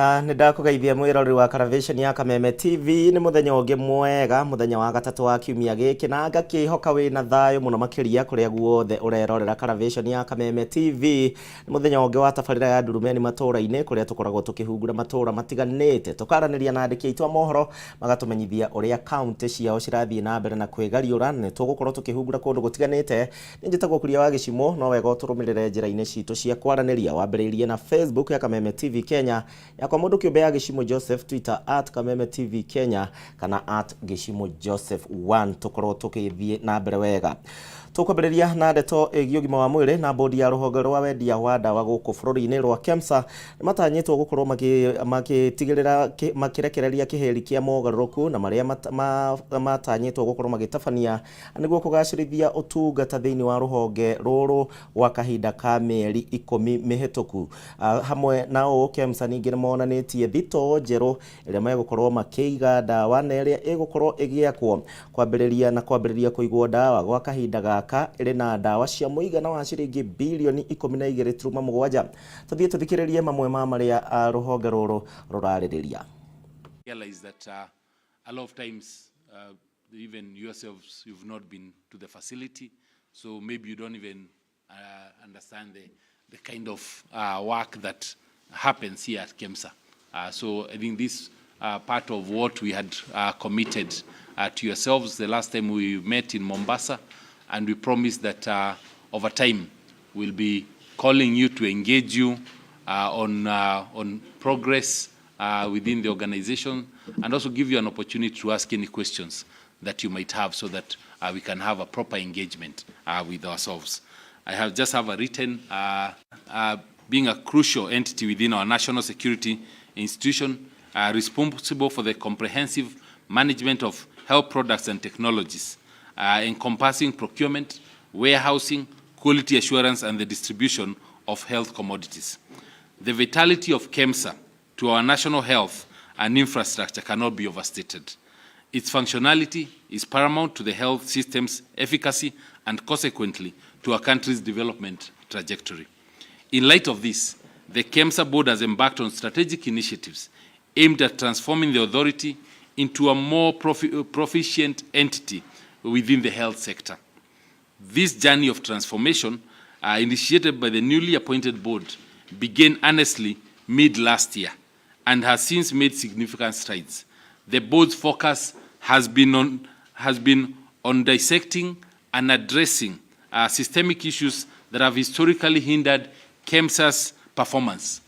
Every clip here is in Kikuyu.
Nĩ ndakũgeithia mwĩroreri wa Caravation ya Kameme TV. Nĩ mũthenya ũngĩ mwega, mũthenya wa gatatũ wa kiumia gĩkĩ, na ngakĩhoka wĩna thayũ mũno makĩria kũrĩa guothe ũrerorera Caravation ya Kameme TV. Nĩ mũthenya ũngĩ wa tabarĩra ya Ndurumeni matũũra-inĩ, kũrĩa tũkoragwo tũkĩhungura matũũra matiganĩte, tũkaranĩria na andĩki aitũ a mohoro, magatũmenyithia ũrĩa kaunti ciao cirathiĩ na mbere na kwĩgariũra. Nĩ tũgũkorwo tũkĩhungura kũndũ gũtiganĩte. Nĩ njĩtagwo Kuria wa Gĩcimo. No wega ũtũrũmĩrĩre njĩra-inĩ citũ cia kwaranĩria, wambĩrĩirie na Facebook ya Kameme TV Kenya, yakwa mũndũ kĩũmbe ya Gĩcimo Joseph, Twitter @KamemeTVKenya kana @GĩcimoJoseph1, tũkorwo tũgĩthiĩ na mbere wega. Tũkwambĩrĩria na ndeto ĩgiĩ ũgima wa mwĩrĩ, na bodi ya rũhonge rwa wendia wa ndawa gũkũ bũrũri-inĩ rwa KEMSA nĩ matanyĩtwo gũkorwo magĩtigĩrĩra makĩrekereria kĩhĩri kĩa mogarũrũku na marĩa matanyĩtwo gũkorwo magĩtabania nĩguo kũgacĩrithia ũtungata thĩinĩ wa rũhonge rũrũ gwa kahinda ka mĩeri 10 mĩhĩtũku. Hamwe na ũũ, KEMSA ningĩ nĩ monanĩtie thitoo njerũ ĩrĩa megũkorwo makĩiga ndawa na ĩrĩa ĩgũkorwo ĩgĩakwo kwambĩrĩria na kwambĩrĩria kũigwo ndawa gwa kahinda gaka ĩrĩ na ndawa cia mũigana wa ciringi bilioni 12.7. Tũthiĩ tũthikĩrĩrie mamwe ma marĩa rũhonge rũrũ rũrarĩrĩria. Realize that a lot of times even yourselves, you've not been to the facility, so maybe you don't even understand the kind of work that happens here at KEMSA. So I think this part of what we had committed to yourselves the last time we met in Mombasa, and we promised that over time we'll be calling you to engage you on progress within the organization, and also give you an opportunity to ask any questions that you might have so that we can have a proper engagement with ourselves. I have just have a written, being a crucial entity within our national security institution, responsible for the comprehensive management of health products and technologies, encompassing procurement, warehousing, quality assurance, and the distribution of health commodities. The vitality of KEMSA to our national health and infrastructure cannot be overstated. Its functionality is paramount to the health system's efficacy and consequently to our country's development trajectory. In light of this, the KEMSA board has embarked on strategic initiatives aimed at transforming the authority into a more proficient entity within the health sector. This journey of transformation, initiated by the newly appointed board, began earnestly mid last year and has since made significant strides. The board's focus has been on dissecting and addressing systemic issues that have historically hindered KEMSA's performance.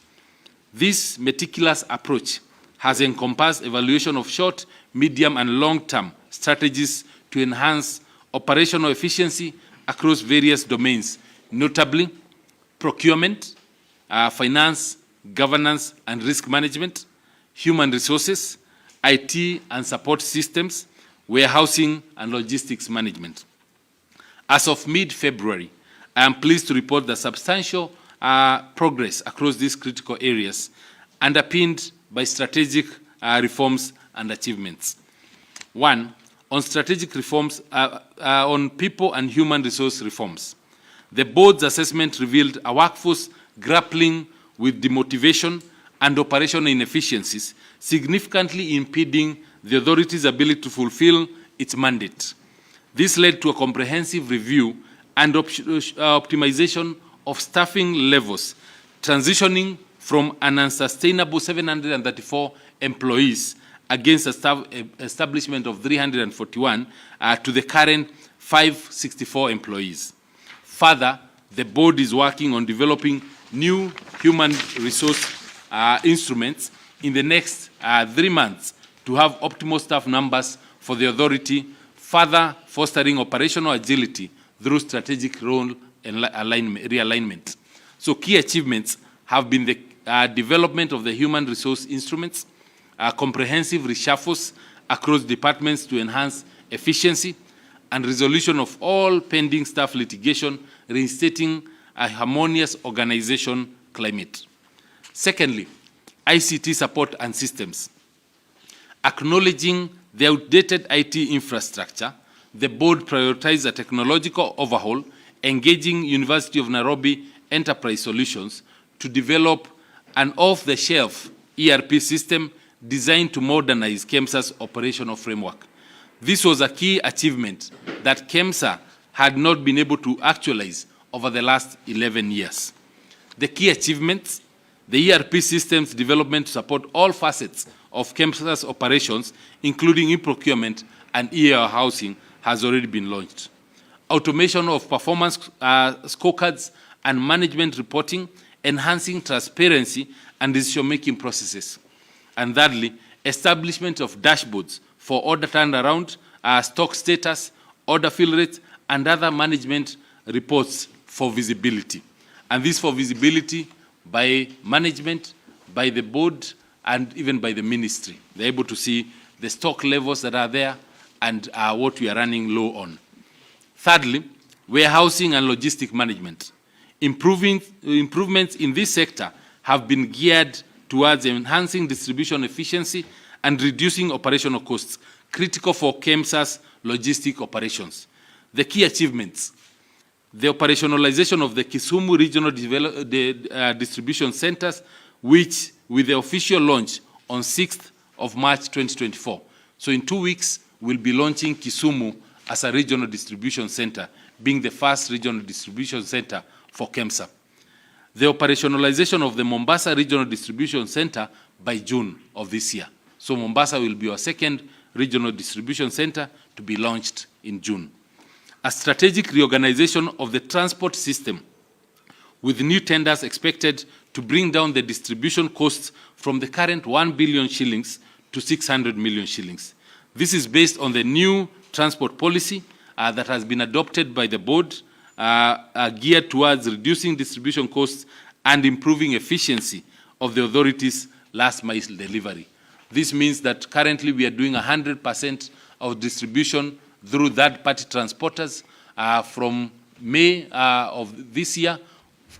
This meticulous approach has encompassed evaluation of short, medium, and long-term strategies to enhance operational efficiency across various domains, notably procurement, finance, governance and risk management, human resources, IT and support systems, warehousing and logistics management. As of mid-February, I am pleased to report that substantial progress across these critical areas, underpinned by strategic reforms and achievements. One, on strategic reforms, on people and human resource reforms. The board's assessment revealed a workforce grappling with demotivation and operational inefficiencies, significantly impeding the authority's ability to fulfill its mandate. This led to a comprehensive review and optimization of staffing levels, transitioning from an unsustainable 734 employees against a staff establishment of 341 to the current 564 employees. Further, the board is working on developing new human resource instruments in the next 3 months to have optimal staff numbers for the authority, further fostering operational agility through strategic role and realignment. So key achievements have been the development of the human resource instruments, comprehensive reshuffles across departments to enhance efficiency, and resolution of all pending staff litigation, reinstating a harmonious organization climate. Secondly, ICT support and systems. Acknowledging the outdated IT infrastructure, the board prioritized a technological overhaul, engaging University of Nairobi Enterprise Solutions to develop an off-the-shelf ERP system designed to modernize KEMSA's operational framework. This was a key achievement that KEMSA had not been able to actualize over the last 11 years. The key achievements: the ERP system's development to support all facets of KEMSA's operations, including e-procurement and e-warehousing, has already been launched. Automation of performance scorecards and management reporting, enhancing transparency and decision-making processes. And thirdly, establishment of dashboards for order turnaround, stock status, order fill rates, and other management reports for visibility. And this for visibility by management, by the board, and even by the ministry. They're able to see the stock levels that are there and what we are running low on. Thirdly, warehousing and logistic management. Improvements in this sector have been geared towards enhancing distribution efficiency and reducing operational costs, critical for KEMSA's logistic operations. The key achievements: the operationalization of the Kisumu Regional Distribution Centers, which with the official launch on 6th of March 2024. So in 2 weeks, we'll be launching Kisumu as a regional distribution center, being the first regional distribution center for KEMSA. The operationalization of the Mombasa Regional Distribution Center by June of this year. So Mombasa will be our second regional distribution center to be launched in June. A strategic reorganization of the transport system with new tenders expected to bring down the distribution costs from the current 1 billion shillings to 600 million shillings. This is based on the new transport policy that has been adopted by the board, geared towards reducing distribution costs and improving efficiency of the authorities' last mile delivery. This means that currently we are doing 100% of distribution through third-party transporters. From May of this year,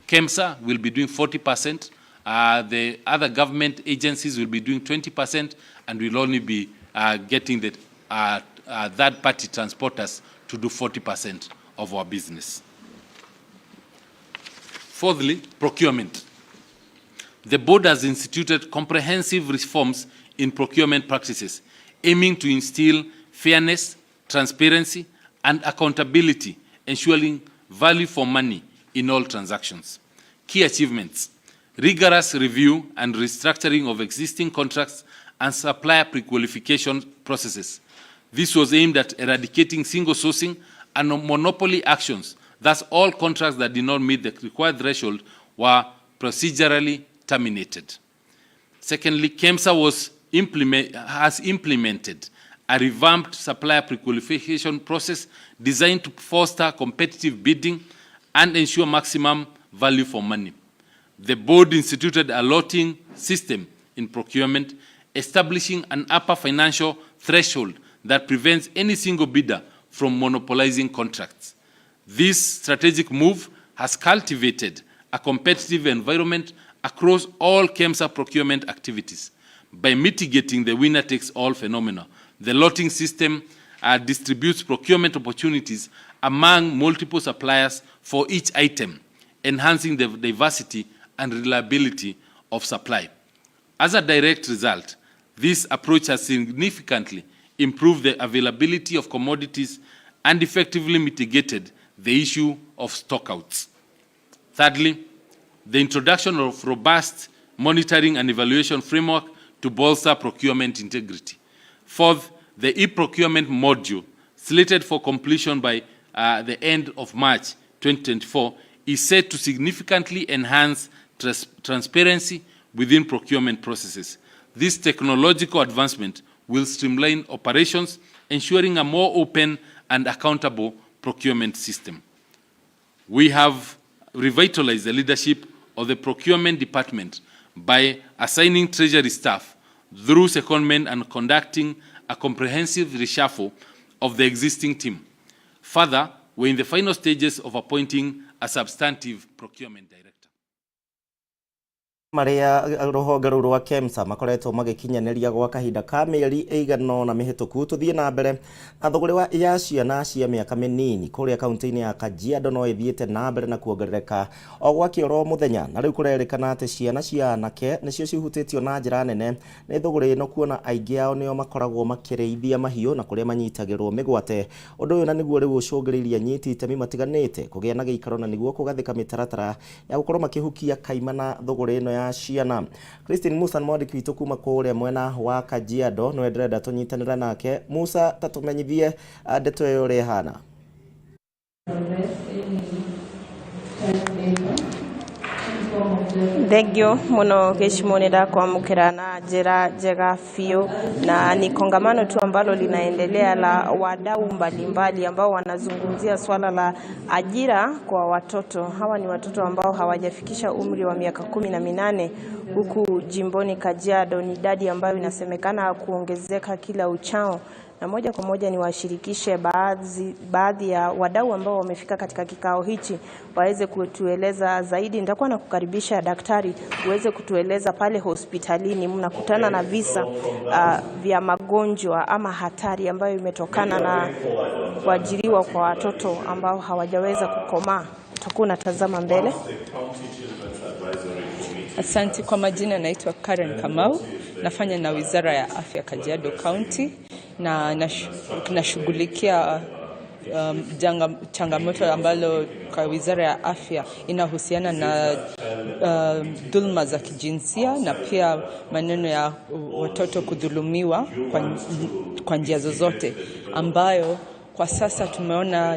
KEMSA will be doing 40%. The other government agencies will be doing 20%, and we'll only be getting the third-party transporters to do 40% of our business. Fourthly, procurement. The board has instituted comprehensive reforms in procurement practices, aiming to instill fairness, transparency, and accountability, ensuring value for money in all transactions. Key achievements: rigorous review and restructuring of existing contracts and supplier prequalification processes. This was aimed at eradicating single sourcing and monopoly actions. Thus, all contracts that did not meet the required threshold were procedurally terminated. Secondly, KEMSA has implemented a revamped supplier prequalification process designed to foster competitive bidding and ensure maximum value for money. The board instituted a lotting system in procurement, establishing an upper financial threshold that prevents any single bidder from monopolizing contracts. This strategic move has cultivated a competitive environment across all KEMSA procurement activities. By mitigating the winner takes all phenomena, the lotting system distributes procurement opportunities among multiple suppliers for each item, enhancing the diversity and reliability of supply. As a direct result, this approach has significantly improved the availability of commodities and effectively mitigated the issue of stockouts. Thirdly, the introduction of robust monitoring and evaluation framework to bolster procurement integrity. Fourth, the e-procurement module, slated for completion by the end of March 2024, is set to significantly enhance transparency within procurement processes. This technological advancement will streamline operations, ensuring a more open and accountable procurement system. We have revitalized the leadership of the procurement department by assigning treasury staff through secondment and conducting a comprehensive reshuffle of the existing team. Further, we're in the final stages of appointing a substantive procurement director. Marĩa rũhonge rũu rwa KEMSA makoretwo magĩkinyanĩria gwa kahinda ka mĩeri ĩigana ũna mĩhĩtũku. Tũthiĩ na mbere na thũgũrĩ wa ya ciana cia mĩaka mĩnini kũrĩa kaunti-inĩ ya Kajiado no ĩthiĩte na mbere na kuongerereka o gwakĩa oro mũthenya, na rĩu kũrerĩkana atĩ ciana cia anake nĩcio cihutĩtio na njĩra nene nĩ thũgũrĩ ĩno, kuona aingĩ ao nĩo makoragwo makĩrĩithia mahiũ na kũrĩa manyitagĩrwo mĩgwate. Ũndũ ũyũ na nĩguo rĩu ũcũngĩrĩirie anyiti itemi matiganĩte kũgĩa na gĩikaro na nĩguo kũgathĩka mĩtaratara ya gũkorwo makĩhukia kaimana thũgũrĩ ĩno ya ciana. Christine Musa nĩ mwandĩki witũ kuma kũrĩa mwena wa Kajiado, nĩwe ndĩrenda tũnyitanĩre nake. Musa, ta tũmenyithie ndeto ĩyo ũrĩa ĩhana. Thengio muno Gĩcimo, nĩ ndakwamũkĩra na njĩra njega biũ, na ni kongamano tu ambalo linaendelea la wadau mbalimbali ambao wanazungumzia swala la ajira kwa watoto. Hawa ni watoto ambao hawajafikisha umri wa miaka 18 huku jimboni Kajiado. Ni idadi ambayo inasemekana kuongezeka kila uchao, na moja kwa moja niwashirikishe baadhi ya wadau ambao wamefika katika kikao hichi waweze kutueleza zaidi. Nitakuwa na kukaribisha daktari uweze kutueleza pale hospitalini mnakutana na visa vya magonjwa ama hatari ambayo imetokana na kuajiriwa kwa watoto ambao hawajaweza kukomaa. Utakuwa unatazama mbele. Asante. Kwa majina naitwa Karen Kamau, nafanya na Wizara ya Afya Kajiado County na nashughulikia changamoto ambalo kwa Wizara ya Afya inahusiana na dhulma za kijinsia na pia maneno ya watoto kudhulumiwa kwa njia zozote, ambayo kwa sasa tumeona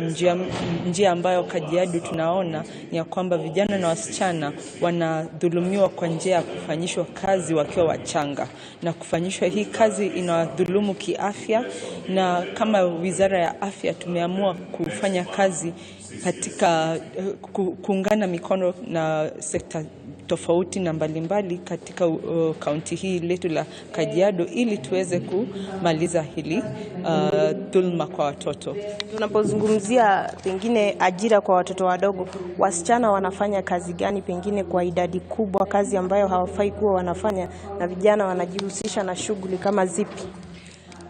njia ambayo Kajiado tunaona ni ya kwamba vijana na wasichana wanadhulumiwa kwa njia ya kufanyishwa kazi wakiwa wachanga, na kufanyishwa hii kazi inawadhulumu kiafya. Na kama Wizara ya Afya tumeamua kufanya kazi katika kuungana mikono na sekta tofauti na mbalimbali katika kaunti hii letu la Kajiado ili tuweze kumaliza hili dhulma kwa watoto. Tunapozungumzia pengine ajira kwa watoto wadogo, wasichana wanafanya kazi gani pengine kwa idadi kubwa, kazi ambayo hawafai kuwa wanafanya, na vijana wanajihusisha na shughuli kama zipi?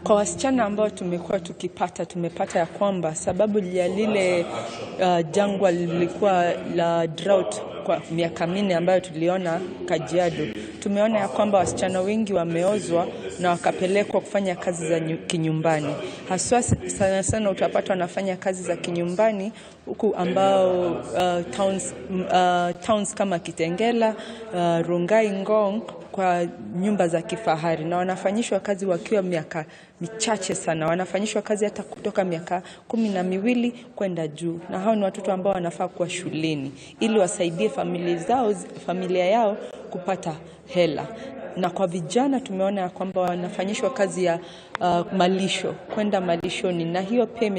Kwa wasichana ambao tumekuwa tukipata, tumepata ya kwamba sababu ya lile jangwa lilikuwa la drought kwa miaka 4 ambayo tuliona Kajiado, tumeona ya kwamba wasichana wengi wameozwa na wakapelekwa kufanya kazi za kinyumbani. Haswa sana sana utapata wanafanya kazi za kinyumbani huku ambao towns kama Kitengela, Rongai, Ngong, kwa nyumba za kifahari, na wanafanyishwa kazi wakiwa miaka michache sana. Wanafanyishwa kazi hata kutoka miaka 12 kwenda juu, na hao ni watoto ambao wanafaa kuwa shuleni ili wasaidie familia yao kupata hela. Na kwa vijana tumeona ya kwamba wanafanyishwa kazi ya malisho, kwenda malishoni, na hiyo pia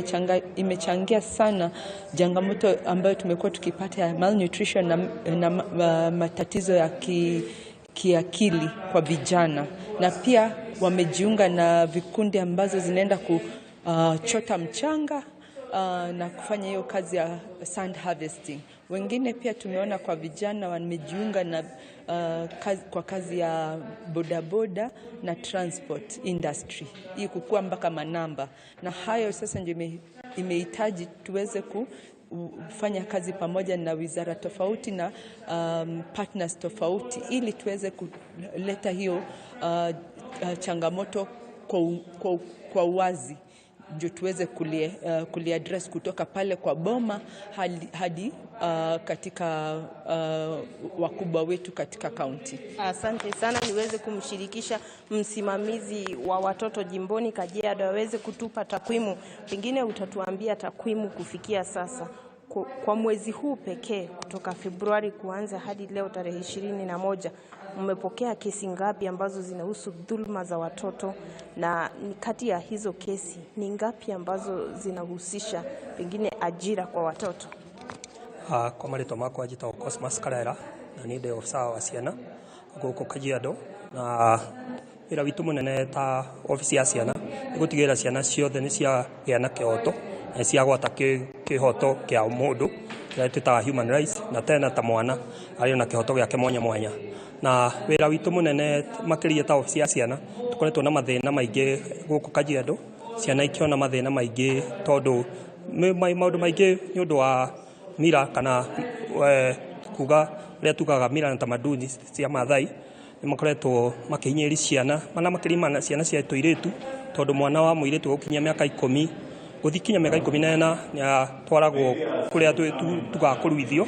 imechangia sana changamoto ambayo tumekuwa tukipata ya malnutrition na matatizo ya kiakili kwa vijana. Na pia wamejiunga na vikundi ambazo zinaenda kuchota mchanga na kufanya hiyo kazi ya sand harvesting. Wengine pia tumeona kwa vijana wamejiunga na kwa kazi ya bodaboda na transport industry, hii kukua mpaka manamba. Na hayo sasa ndio imehitaji tuweze kufanya kazi pamoja na wizara tofauti na partners tofauti ili tuweze kuleta hiyo changamoto kwa uwazi, ndio tuweze kuliaddress kutoka pale kwa boma hadi katika wakubwa wetu katika kaunti. Asante sana. Niweze kumshirikisha msimamizi wa watoto jimboni Kajiado aweze kutupa takwimu. Pengine utatuambia takwimu kufikia sasa kwa mwezi huu pekee kutoka Februari kuanza hadi leo tarehe 21, mmepokea kesi ngapi ambazo zinahusu dhulma za watoto, na kati ya hizo kesi ni ngapi ambazo zinahusisha pengine ajira kwa watoto? Kwa marĩtwa makwa njĩtagwo Cosmas Karera na niĩ ndĩ obithaa wa ciana gũkũ Kajiado, na wĩra witũ mũnene ta obici ya ciana nĩ gũtigĩrĩra ciana ciothe nĩ ciagĩa na kĩhoto na ciagwata kĩhoto kĩa mũndũ kĩrĩa twĩtaga human rights, na tena ta mwana arĩ na kĩhoto gĩake mwanya mwanya. Na wĩra witũ mũnene makĩria ta obici ya ciana tũkoretwo na mathĩna maingĩ gũkũ Kajiado, ciana ikĩona mathĩna maingĩ tondũ maũndũ maingĩ nĩ ũndũ wa mira kana kuga ũrĩa tugaga mira na tamaduni cia Maathai nĩ makoretwo makĩhinyĩrĩria ciana mana makĩria ciana cia tũirĩtu, tondũ mwana wa mũirĩtu gũkinyia mĩaka 10 gũthiĩ kinya mĩaka 14 nĩ atwaragwo kũrĩa tugaga kũruithio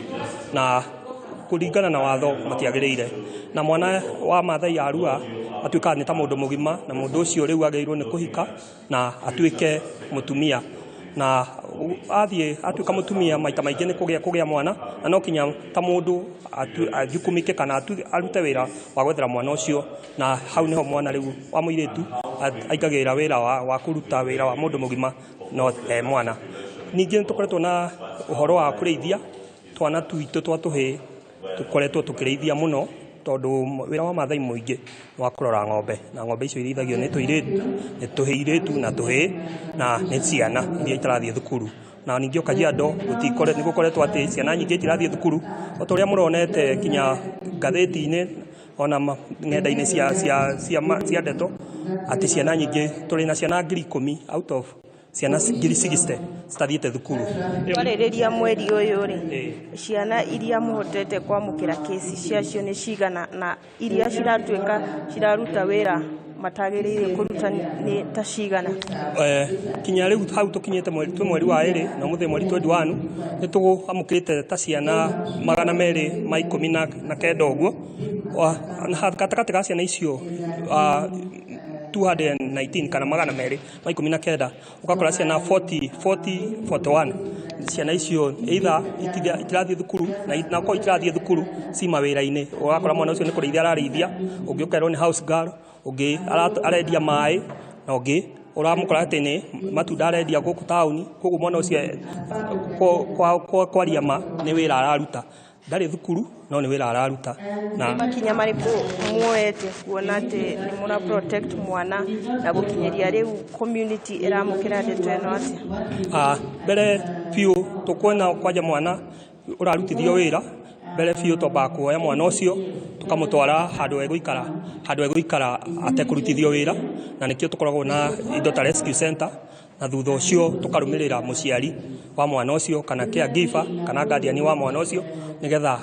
na kũringana na watho matiagĩrĩire. Na mwana wa Maathai arua atuĩkaga nĩ ta mũndũ mũgima, na mũndũ ũcio rĩu agĩrĩirwo nĩ kũhika na atuĩke mũtumia, na athiĩ atuĩka mũtumia maita maingĩ nĩ kũgĩa mwana, na no kinya ta mũndũ ajukumike kana arute wĩra wa gwethera mwana ũcio, na hau nĩho mwana rĩu wa mũirĩtu aingagĩrĩra wĩra wa kũruta wĩra wa mũndũ mũgima no mwana. Ningĩ nĩ tũkoretwo na ũhoro wa kũrĩithia twana twitũ twa tũhĩĩ, tũkoretwo tũkĩrĩithia mũno tondũ wĩra wa Maathai mũingĩ nĩ wa kũrora ng'ombe, na ng'ombe icio irĩithagio nĩ tũirĩtu, nĩ tũirĩtu na tũhĩĩ na nĩ ciana iria itarathiĩ thukuru. Na ningĩ o Kajiado nĩ gũkoretwo atĩ ciana nyingĩ itirathiĩ thukuru o ta ũrĩa mũronete kinya ngathĩti-inĩ ona ng'enda-inĩ cia ndeto atĩ ciana nyingĩ tũrĩ na ciana 10,000 out of ciana 60,000 citathiĩte thukuru. Twarĩrĩria mweri ũyũ rĩ, ciana iria mũhotete kwamũkĩra kesi ciacio nĩ cigana, na iria ciratuĩka ciraruta wĩra matagĩrĩire kũruta nĩ ta cigana? Kinya rĩu hau tũkinyĩte twĩ mweri wa 2 na ũmũthĩ mweri 21 nĩ tũamũkĩrĩte ta ciana 219 ũguo. Gatagatĩ ga ciana icio 219 kana 219 ũgakora ciana 40 41 ciana icio either itirathiĩ thukuru na okorwo itirathiĩ thukuru ci mawĩra-inĩ, ũgakora mwana ũcio nĩ kũrĩithia ararĩithia, ũngĩ ũkerwo nĩ house girl, ũngĩ arendia maĩ, na ũngĩ ũramũkora atĩ nĩ matunda arendia gũkũ taũni. Koguo mwana ũcio kwaria ma nĩ wĩra araruta, ndarĩ thukuru no nĩ wĩra araruta. Na makinya marĩkũ muoete kuona atĩ nĩ mũra protect mwana na gũkinyĩria rĩu community ĩramũkĩra ndeto ĩno atĩa? Mbere biũ tũkuona kwanja mwana ũrarutithio wĩra, mbere biũ twambaga kuoya mwana ũcio tũkamũtwara handũ egũikara atekũrutithio wĩra, na nĩkĩo tũkoragwo na indo ta rescue center, na thutha ũcio tũkarũmĩrĩra mũciari wa mwana ũcio kana caregiver kana guardian wa mwana ũcio nĩgetha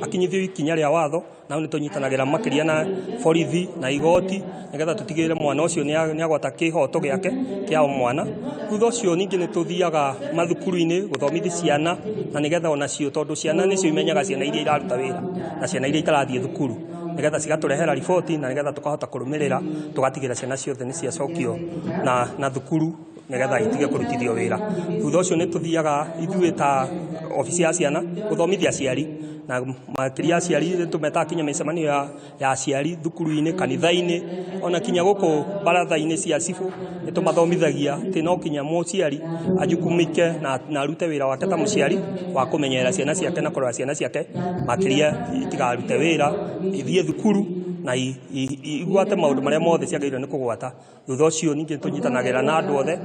akinyithio ikinya rĩa watho. Na hau nĩ tũnyitanagĩra makĩria na borithi na igoti nĩgetha tũtigĩrĩre mwana ũcio nĩ agwata kĩhoto gĩake kĩa o mwana. Thutha ũcio ningĩ nĩ tũthiaga mathukuru-inĩ gũthomithia ciana na nĩgetha onacio, tondũ ciana nĩcio imenyaga ciana iria iraruta wĩra na ciana iria itarathiĩ thukuru, nĩgetha cigatũrehera riboti na nĩgetha tũkahota kũrũmĩrĩra tũgatigĩrĩra ciana ciothe nĩ ciacokio na thukuru nĩgetha itige kũrutithio wĩra. Thutha ũcio nĩ tũthiaga ithuĩ ta obici ya ciana gũthomithia aciari, na makĩria aciari nĩ tũmetaga kinya mĩcemanio ya aciari thukuru-inĩ, kanitha-inĩ, ona kinya gũkũ baratha-inĩ cia cibũ nĩ tũmathomithagia atĩ no kinya mũciari ajukumike na arute wĩra wake ta mũciari wa kũmenyerera ciana ciake na kũrora ciana ciake makĩria itikarute wĩra, ithiĩ thukuru na igwate maũndũ marĩa mothe ciagĩrĩirwo nĩ kũgwata. Thutha ũcio ningĩ tũnyitanagĩra na andũ othe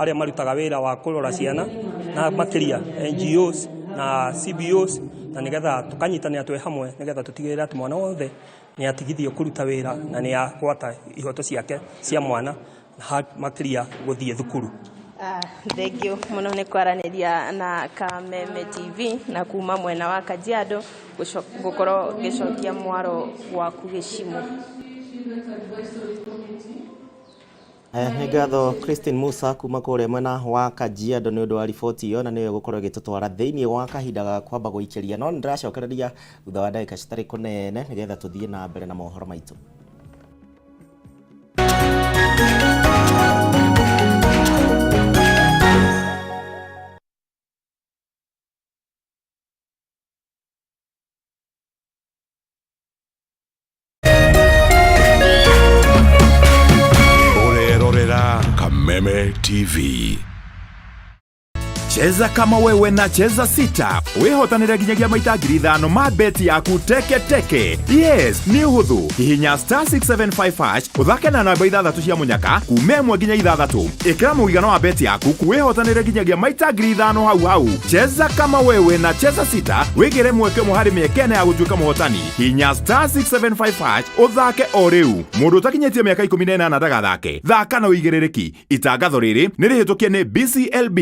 arĩa marutaga wĩra wa kũrora ciana na makĩria NGOs na CBOs, na nĩgetha tũkanyitanĩra twĩ hamwe nĩgetha tũtigĩrĩre atĩ mwana wothe nĩ atigithio kũruta wĩra na nĩ agwata ihoto ciake cia mwana makĩria gũthiĩ thukuru. Thengiũ mũno nĩ kwaranĩria na Kameme TV na kuma mwena wa Kajiado gũkorwo ngĩcokia mwaro gwaku gĩcimo. Nĩ ngatho Christine Musa kuma kũrĩa mwena wa Kajiado nĩ ũndũ wa riboti ĩyo, na nĩyo ĩgũkorwo ĩgĩtũtwara thĩinĩ wa kahinda ga kwamba gũikĩria, no nĩndĩracokereria thutha wa ndagĩka citarĩ kũnene nĩgetha tũthiĩ na mbere na mohoro maitũ. Ũrerorera Kameme TV. Cheza kama wewe na Cheza Sita wĩhotanĩre nginyagia maita 5,000 ma beti yaku teke teke. Yes, nĩ ũhũthũ. Hihinya star 675 hash ũthake na namba ithathatũ cia mũnyaka kuma 1 nginya 6. Ĩkĩra mũigana wa beti yaku wĩhotanĩre nginyagia maita 5,000 hau hau. Cheza kama wewe na Cheza Sita wĩgĩre mweke ũmwe harĩ mĩeke ĩna ya gũtuĩka mũhotani. Hihinya star 675 hash ũthake o rĩu. Mũndũ ũtakinyĩtie mĩaka 18 ndagathake. Thaka na ũigĩrĩrĩki. Itangatho rĩrĩ nĩ rĩhĩtũkie nĩ BCLB.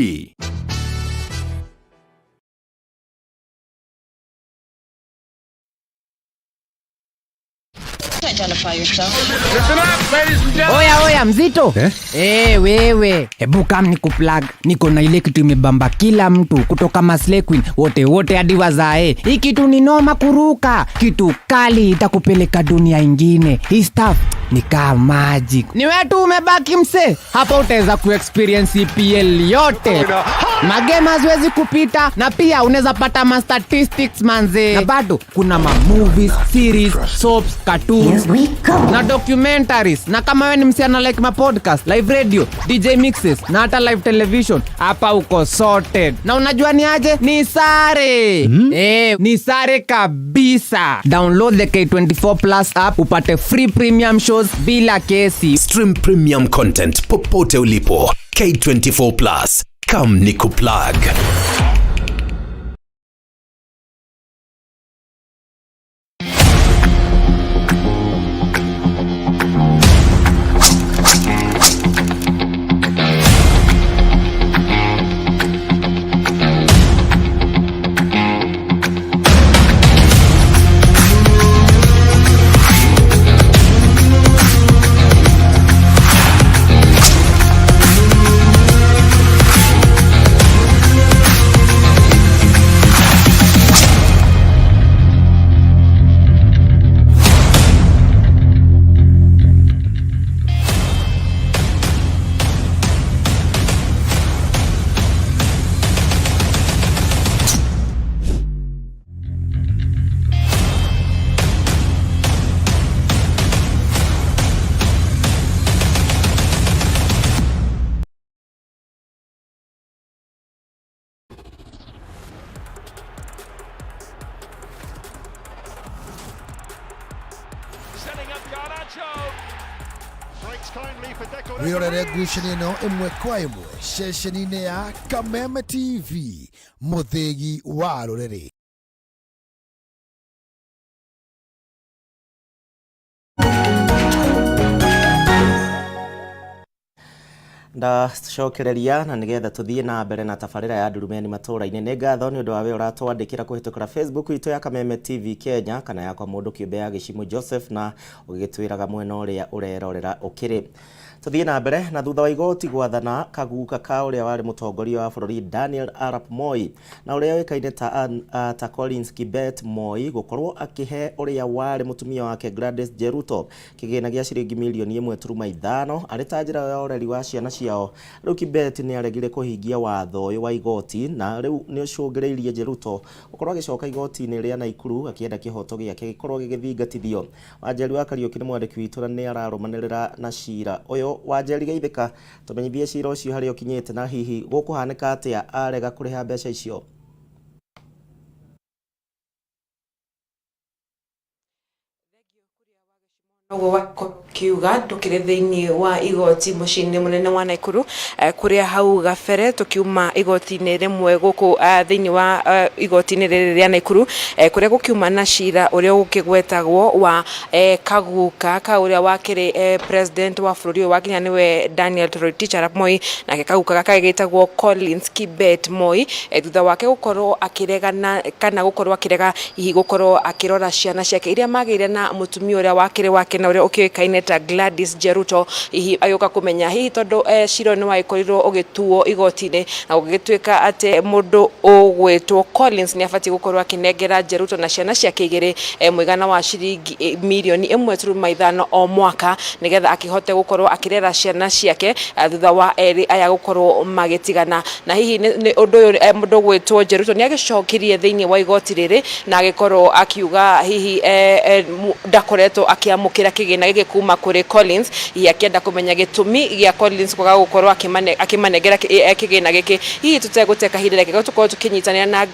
Oya oya mzito eh? Eh, wewe hebu kam ni kuplug, niko na ile kitu imebamba kila mtu kutoka Maslay Queen wote wote hadi wazae. Hii kitu ni noma kuruka, kitu kali itakupeleka dunia ingine. Hii stuff ni kaa magic. Ni wewe tu umebaki mse, hapa utaweza kuexperience EPL yote, magame haziwezi kupita, na pia unaweza pata ma statistics manze, na bado kuna ma movies, series, soaps, cartoons na documentaries. Na kama wewe ni msichana like ma podcast, live radio, DJ mixes na hata live television, hapa uko sorted. Na unajua ni aje? Ni sare. Ni sare kabisa. Download the K24 Plus app upate free premium shows bila kesi. Stream premium content popote ulipo. K24 Plus. Come ni kuplug. Wĩrorere ngucanio ĩno ĩmwe kwa ĩmwe ceceni-inĩ ya Kameme TV, mũthĩgi wa rũrĩrĩ. Ndacokereria na nigetha tuthie na mbere na tabarĩra ya Ndurumeni matũra-inĩ. Nĩ ngatho nĩ ũndũ wa wĩ ũratwandĩkĩra kũhĩtũkĩra Facebook itũ ya Kameme TV Kenya kana yakwa mũndũ kĩũmbe ya Gĩcimũ Joseph, na ũgĩgĩtwĩraga mwena ũrĩa ũrerorera ũkĩrĩ. Tuthie na mbere na thutha wa igoti gwathana kaguka ka ũrĩa warĩ mũtongoria wa bũrũri Daniel Arap Moi na ũrĩa ũĩkaine ta Collins Kibet Moi gũkorwo akĩhe ũrĩa warĩ mũtumia wake Gladys Jeruto kĩgĩna gĩa ciringi mirioni 1.5 arĩ ta njĩra ya ũreri wa ciana ciao. Rĩu Kibet nĩ aregire kũhingia watho ũyũ wa igoti na rĩu nĩ ũcũngĩrĩirie Jeruto gũkorwo agĩcoka igoti-inĩ rĩa Naikuru akĩenda kĩhoto gĩake gĩkorwo gĩgĩthingatithio. Wanjeri wa Kariũki nĩ mwandĩki witũ na nĩ ararũmanĩrĩra na cira ũyũ. Wanjeri, geithĩka, tũmenyithie cira ũcio harĩa ũkinyĩte na hihi gũkũhanĩka atĩa arega kũrĩha mbeca icio. Noguo wakorwo kiuga tukire thiini wa igoti muciĩ-inĩ munene wa Naikuru, kuria hau gabere tukiuma igoti-inĩ rĩmwe gũkũ thĩinĩ wa igoti-inĩ rĩrĩ rĩa Naikuru, kuria gũkiuma na cira ũrĩa ũkĩgwetagwo wa kaguka ka ũrĩa wakĩrĩ president wa bũrũri ũyũ wa Kenya nĩwe Daniel Toroitich arap Moi, nake kaguka gaka gĩtagwo Collins Kibet Moi, thutha wake gũkorwo akĩregana kana gũkorwo akĩrega hihi gũkorwo akĩrora ciana ciake iria magĩire na mũtumia ũrĩa wakĩrĩ wake na ũrĩa ũkĩũĩkaine ta Gladys Jeruto, hihi agĩũka kũmenya hihi tondũ cira nĩ wagĩkorirwo ũgĩtuo igoti-inĩ na gũgĩtuĩka atĩ mũndũ ũgwĩtwo Collins nĩ abatiĩ gũkorwo akĩnengera Jeruto na ciana ciake igĩrĩ mũigana wa ciringi mirioni 1.5 o mwaka nĩgetha akĩhote gũkorwo akĩrera ciana ciake thutha wa erĩ aya gũkorwo magĩtigana. Na hihi nĩ ũndũ ũyũ mũndũ ũgwĩtwo Jeruto nĩ agĩcokirie thĩinĩ wa igoti rĩrĩ na agĩkorwo akiuga hihi ndakoretwo akĩamũkĩra kĩgĩna gĩkĩ kuma kũrĩ Collins, hihi akĩenda kũmenya gĩtũmi gĩa Collins kwaga gũkorwo akĩmanengera kĩgĩna gĩkĩ. Hihi tũtegũte kahinda, reke tũkorwo tũkĩnyitanĩra na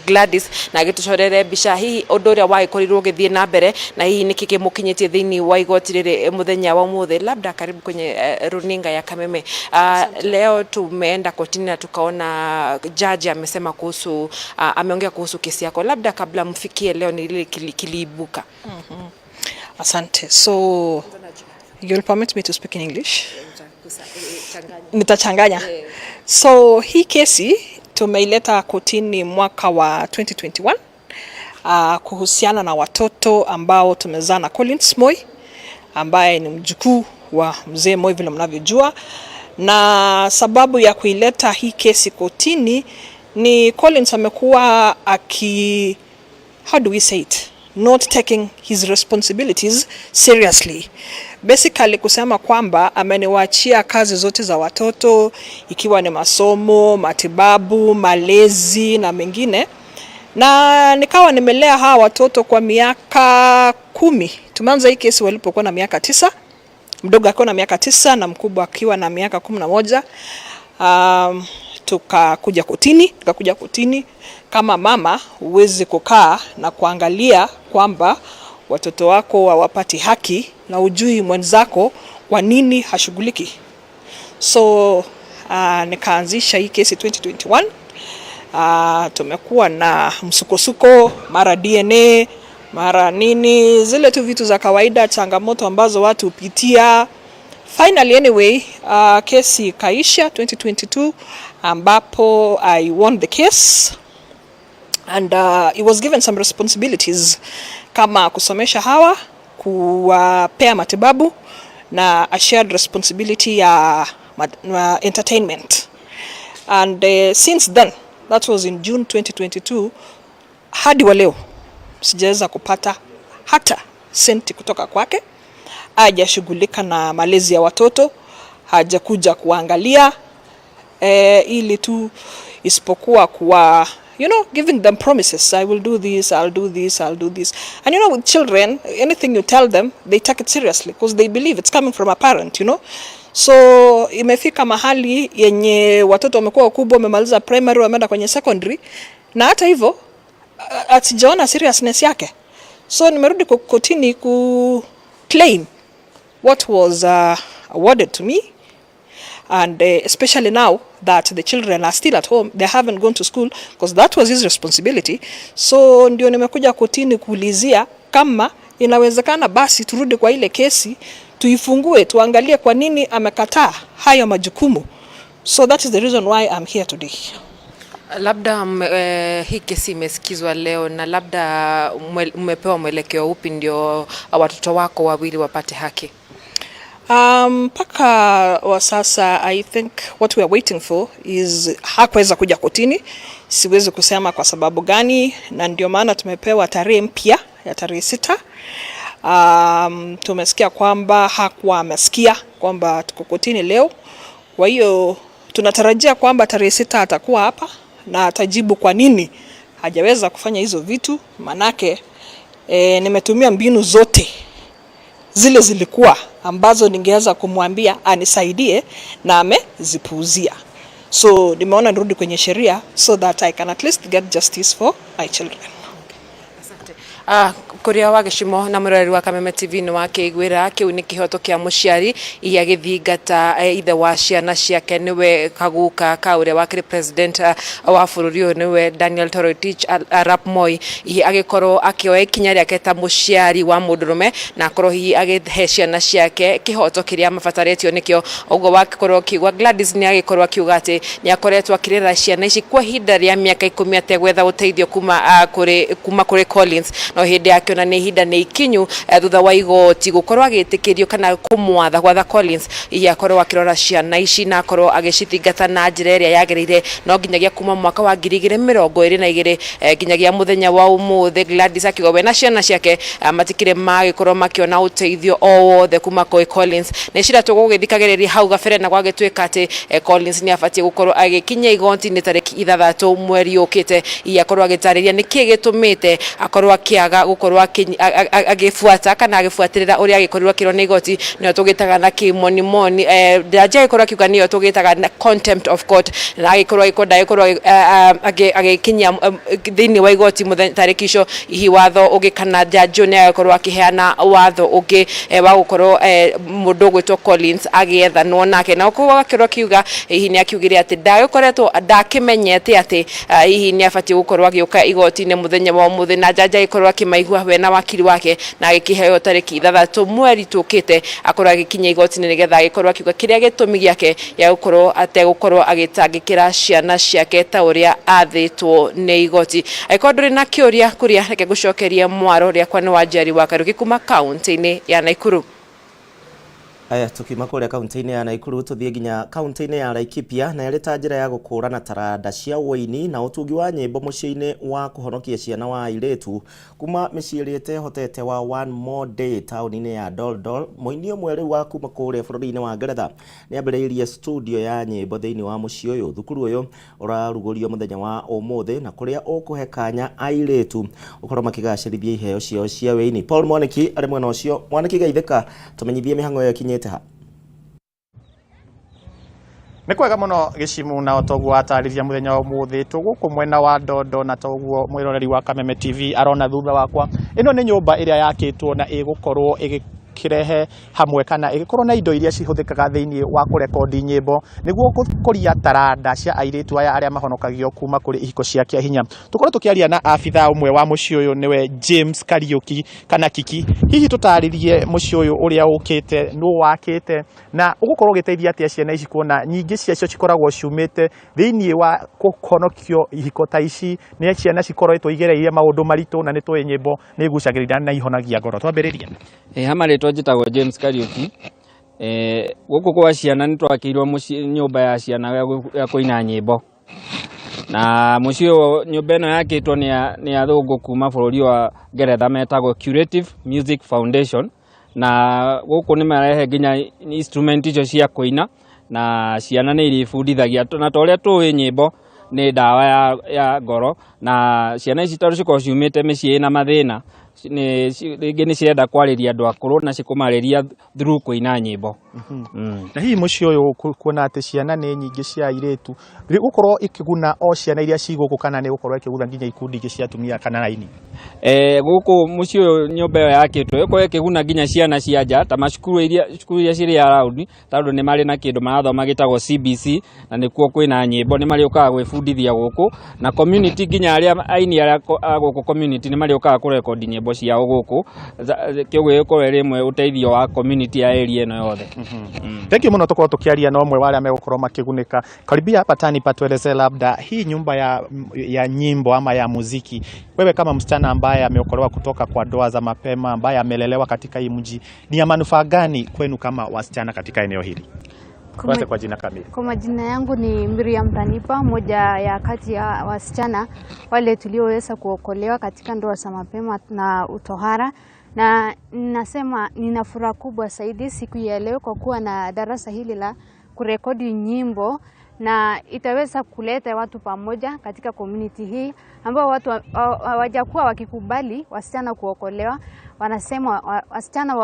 Gladys na agĩtũcorere mbica hihi ũndũ ũrĩa wagĩkorirwo ũgĩthiĩ na mbere na hihi nĩkĩ kĩmũkinyĩtie thĩinĩ wa igoti rĩrĩ mũthenya wa ũmũthĩ. Labda karibu kwenye runinga ya Kameme. Leo tumeenda kotini na tukaona jaji amesema kuhusu ameongea kuhusu kesi yako. Labda kabla mfikie leo, ni lile kiliibuka? Asante. So you'll permit me to speak in English? Nitachanganya. So hii kesi tumeileta kotini mwaka wa 2021 kuhusiana na watoto ambao tumezaa na Collins Moi, ambaye ni mjukuu wa mzee Moi vile mnavyojua, na sababu ya kuileta hii kesi kotini ni Collins amekuwa aki, how do we say it, not taking his responsibilities seriously. Basically kusema kwamba ameniwachia kazi zote za watoto, ikiwa ni masomo, matibabu, malezi na mengine, na nikawa nimelea hawa watoto kwa miaka 10. Tumeanza hii kesi walipokuwa na miaka 9, mdogo akiwa na miaka 9 na mkubwa akiwa na miaka 11. Tukakuja kotini. Kama mama huwezi kukaa na kuangalia kwamba watoto wako hawapati haki na hujui mwenzako kwa nini hashughuliki. So nikaanzisha hii kesi 2021. Tumekuwa na msukosuko, mara DNA, mara nini, zile tu vitu za kawaida, changamoto ambazo watu hupitia. Finally anyway, kesi ikaisha 2022 ambapo I won the case and it was given some responsibilities kama kusomesha hawa, kuwapea matibabu na a shared responsibility ya entertainment. And since then, that was in June 2022, hadi wa leo sijaweza kupata hata senti kutoka kwake. Hajashughulika na malezi ya watoto, hajakuja kuangalia ili tu isipokuwa kuwa giving them promises: "I will do this, I'll do this, I'll do this." And with children, anything you tell them, they take it seriously because they believe it's coming from a parent. So imefika mahali yenye watoto wamekuwa wakubwa, wamemaliza primary, wameenda kwenye secondary, na hata hivyo hatujaona seriousness yake. So nimerudi kotini ku claim what was awarded to me, and especially now that the children are still at home, they haven't gone to school, because that was his responsibility. So ndio nimekuja kotini kuulizia kama inawezekana basi turudi kwa ile kesi, tuifungue, tuangalie kwa nini amekataa hayo majukumu. So that is the reason why I'm here today. Labda hii kesi imesikizwa leo na labda mmepewa mwelekeo upi ndio watoto wako wawili wapate haki? Mpaka wa sasa, I think what we are waiting for is hakuweza kuja kotini. Siwezi kusema kwa sababu gani, na ndio maana tumepewa tarehe mpya ya tarehe 6. Tumesikia kwamba hakuwa amesikia kwamba tuko kotini leo, kwa hiyo tunatarajia kwamba tarehe 6 atakuwa hapa na atajibu kwa nini hajaweza kufanya hizo vitu, manake nimetumia mbinu zote zile zilikuwa ambazo ningeweza kumwambia anisaidie na amezipuuzia. So nimeona nirudi kwenye sheria so that I can at least get justice for my children. Kuria wa gĩcimo na mũroreri wa Kameme TV, nĩ wakĩiguĩra kĩu nĩ kĩhoto kĩa mũciari iria gĩthingata ithe wa ciana ciake, nĩwe kaguka ka ũrĩa wakĩrĩ president wa bũrũri ũyũ, nĩwe Daniel Toroitich arap Moi, hihi agĩkorwo akĩoya ikinya rĩake ta mũciari wa mũndũrũme na akorwo hihi agĩhe ciana ciake kĩhoto kĩrĩa mabatarĩtio nĩkĩo. Ũguo wakorwo ũkiigua Gladys nĩ agĩkorwo akiuga atĩ nĩ akoretwo akĩrera ciana ici kwa ihinda rĩa mĩaka 10 ategwetha ũteithio kuma kũrĩ Collins, no hĩndĩ akĩona nĩ ihinda nĩ ikinyu thutha wa igoti gũkorwo agĩtĩkĩrio kana kũmwatha gwatha Collins hihi akorwo akĩrora ciana ici na akorwo agĩcithingata na njĩra ĩrĩa yagĩrĩire. No nginyagia kuma mwaka wa 2022 nginyagia mũthenya wa ũmũthĩ, Gladys akiuga we na ciana ciake matikĩrĩ magĩkorwo makĩona ũteithio o wothe kuma kwĩ Collins. Nĩ cira tũgũgĩthikagĩrĩria hau gabere na gwagĩtuĩka atĩ Collins nĩ abatiĩ gũkorwo agĩkinya igoti-inĩ tarĩki 6 mweri ũkĩte, hihi akorwo agĩtarĩria nĩkĩ gĩtũmĩte akorwo akĩaga. agĩkĩaga gũkorwo agĩbuata kana agĩbuatĩrĩra ũrĩa agĩkorirwo akĩrwo nĩ igoti, nĩyo tũgĩtaga na kĩmonimoni, jaji agĩkorwo akiuga nĩyo tũgĩtaga na contempt of court, na agĩkorwo agĩkorwo ndagĩkorwo agĩkinyia thĩinĩ wa igoti mũthenya tarĩki icio hihi watho ũngĩ kana jaji ũyũ nĩ agĩkorwo akĩheana watho ũngĩ wa gũkorwo mũndũ ũgwĩtwo Collins agĩethanwo nake. Na koguo agakĩrwo akiuga hihi nĩ akiugire atĩ ndagĩkoretwo ndakĩmenyete atĩ hihi nĩ abatiĩ gũkorwo agĩũka igoti-inĩ mũthenya wa ũmũthĩ, na jaji agĩkorwo akĩmaigua we na wakiri wake na agĩkĩheo tarĩki 6 mweri tũkĩte akorwo agĩkinya igoti-inĩ nĩgetha agĩkorwo akiuga kĩrĩa gĩtũmi gĩake gĩa gũkorwo ategũkorwo agĩtangĩkĩra ciana ciake ta ũrĩa athĩtwo nĩ igoti. Angĩkorwo ndũrĩ na kĩũria kũrĩa, reke ngũcokerie mwaro rĩakwa nĩ Wanjeri wa Kariũki kuma kaunti-inĩ ya Nakuru. Aya, tukiuma kũrĩa kaunti-inĩ ya Nakuru tũthiĩ nginya kaunti-inĩ ya Laikipia, na ĩrĩ ta njĩra ya gũkũrana taranda cia ũini na ũtungi wa nyĩmbo mũciĩ-inĩ wa kũhonokia ciana wa airĩtu kuma mĩciĩ ĩrĩa ĩtehotete wa One More Day taũni-inĩ ya Doldol. Mũini ũmwe rĩu wa kuma kũrĩa bũrũri-inĩ wa Ngeretha nĩ ambĩrĩirie studio ya nyĩmbo thĩinĩ wa mũciĩ ũyũ. Thukuru ũyũ ũrarugũrio mũthenya wa ũmũthĩ na kũrĩa ũkũhe kanya airĩtu gũkorwo makĩgacĩrithia iheo ciao cia wĩini. Paul Mwaniki arĩ mwena ũcio. Mwaniki, geithĩka, tũmenyithie mĩhang'o ĩyo ĩkinyĩte ha. Nĩ kwega mũno gĩcimu, na toguo watarĩria mũthenya wa ũmũthĩ tũgũkũ mwena wa Ndondo, na toguo mwĩroreri wa Kameme TV arona thutha wakwa, ĩno nĩ nyũmba ĩrĩa yakĩtwo na ĩgũkorwo ĩgĩkĩrehe hamwe kana ĩgĩkorwo na indo iria cihũthĩkaga thĩinĩ wa kũrekondi nyĩmbo nĩguo gũkũria taranda cia airĩtu aya arĩa mahonokagio kuma kũrĩ ihiko cia kĩa hinya. Tũkorwo tũkĩaria na abithaa ũmwe wa mũciĩ ũyũ, nĩwe James Kariũki kana Kiki. Hihi tũtarĩrie mũciĩ ũyũ ũrĩa ũkĩte, nũ wakĩte na ũgũkorwo ũgĩteithia atĩa ciana ici, kuona nyingĩ ciacio cikoragwo ciumĩte thĩinĩ wa kũhonokio ihiko ta ici, nĩ ciana cikoretwo igereire maũndũ maritũ, na nĩ tũĩ nyĩmbo nĩ igucagĩrĩria na ihonagia ngoro. Twambĩrĩrie. Ha marĩtwa njĩtagwo James Kariũki. Gũkũ kwa ciana nĩ twakĩirwo mũciĩ, nyũmba ya ciana ya kũina nyĩmbo, na mũciĩ ũyũ, nyũmba ĩno yakĩtwo nĩ athũngũ kuma bũrũri wa Ngeretha metagwo Curative Music Foundation, na gũkũ nĩ marehe nginya instrument icio cia kũina na ciana nĩ irĩbundithagia, na ta ũrĩa tũĩ nyĩmbo nĩ ndawa ya ngoro, na ciana ici tondũ cikoragwo ciumĩte mĩciĩ ĩna mathĩna, rĩngĩ nĩ cirenda kwarĩria andũ akũrũ na cikũmarĩria through kũina nyĩmbo. Na hihi mũciĩ ũyũ, kuona atĩ ciana nĩ nyingĩ cia airĩtu, gũkorwo ĩkĩguna o ciana iria ci gũkũ kana nĩ gũkorwo ĩkĩguna nginya ikundi ingĩ cia atumia kana aini? Gũkũ mũciĩ ũyũ, nyũmba ĩyo yakĩtwo ĩkorwo ĩkĩguna nginya ciana cia nja ta macukuru iria cukuru iria cirĩ around, tondũ nĩ marĩ na kĩndũ marathoma gĩtagwo CBC, na nĩkuo kwĩna nyĩmbo, nĩ marĩũkaga gwĩbundithia gũkũ, na community nginya arĩa aini arĩa a gũkũ community nĩ marĩũkaga kũrekondi nyĩmbo ciao gũkũ, kĩoguo ĩgũkorwo ĩrĩ ĩmwe ũteithio wa community ya area ĩno yothe. Thank you mũno. Tũkorwo tũkĩaria na ũmwe wa arĩa megũkorwo makĩgunĩka. Karibia hapa Tani, patuelezee labda hii nyumba ya nyimbo ama ya muziki, wewe kama msichana ambaye ameokolewa kutoka kwa ndoa za mapema, ambaye amelelewa katika hii mji, ni ya manufaa gani kwenu kama wasichana katika eneo hili? Tuanze kwa jina kamili. Kwa majina yangu ni Miriam Tanipa, moja ya kati ya wasichana wale tulioweza kuokolewa katika ndoa za mapema na utohara, na nasema nina furaha kubwa zaidi siku ya leo kwa kuwa na darasa hili la kurekodi nyimbo, na itaweza kuleta watu pamoja katika community hii ambao watu hawajakuwa wakikubali wasichana kuokolewa. Wanasema wasichana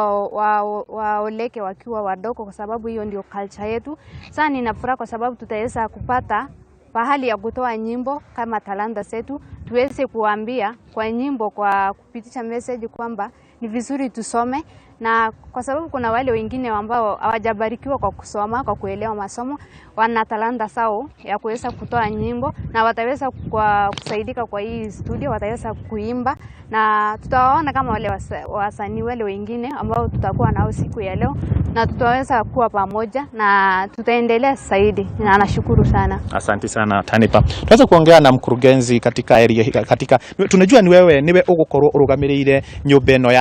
waoleke wakiwa wadogo kwa sababu hiyo ndio culture yetu. Sasa nina furaha kwa sababu tutaweza kupata pahali ya kutoa nyimbo kama talanta zetu, tuweze kuambia kwa nyimbo, kwa kupitisha message kwamba ni vizuri tusome, na kwa sababu kuna wale wengine ambao hawajabarikiwa kwa kusoma, kwa kuelewa masomo, wana talanta zao ya kuweza kutoa nyimbo na wataweza kwa kusaidika kwa hii studio, wataweza kuimba na tutawaona kama wale wasanii wale wengine ambao tutakuwa nao siku ya leo, na tutaweza kuwa pamoja na tutaendelea zaidi, na nashukuru sana. Asante sana Tanipa. Tunaweza kuongea na mkurugenzi katika area, katika tunajua ni wewe niwe ugukorwo urugamiriire nyumba ĩno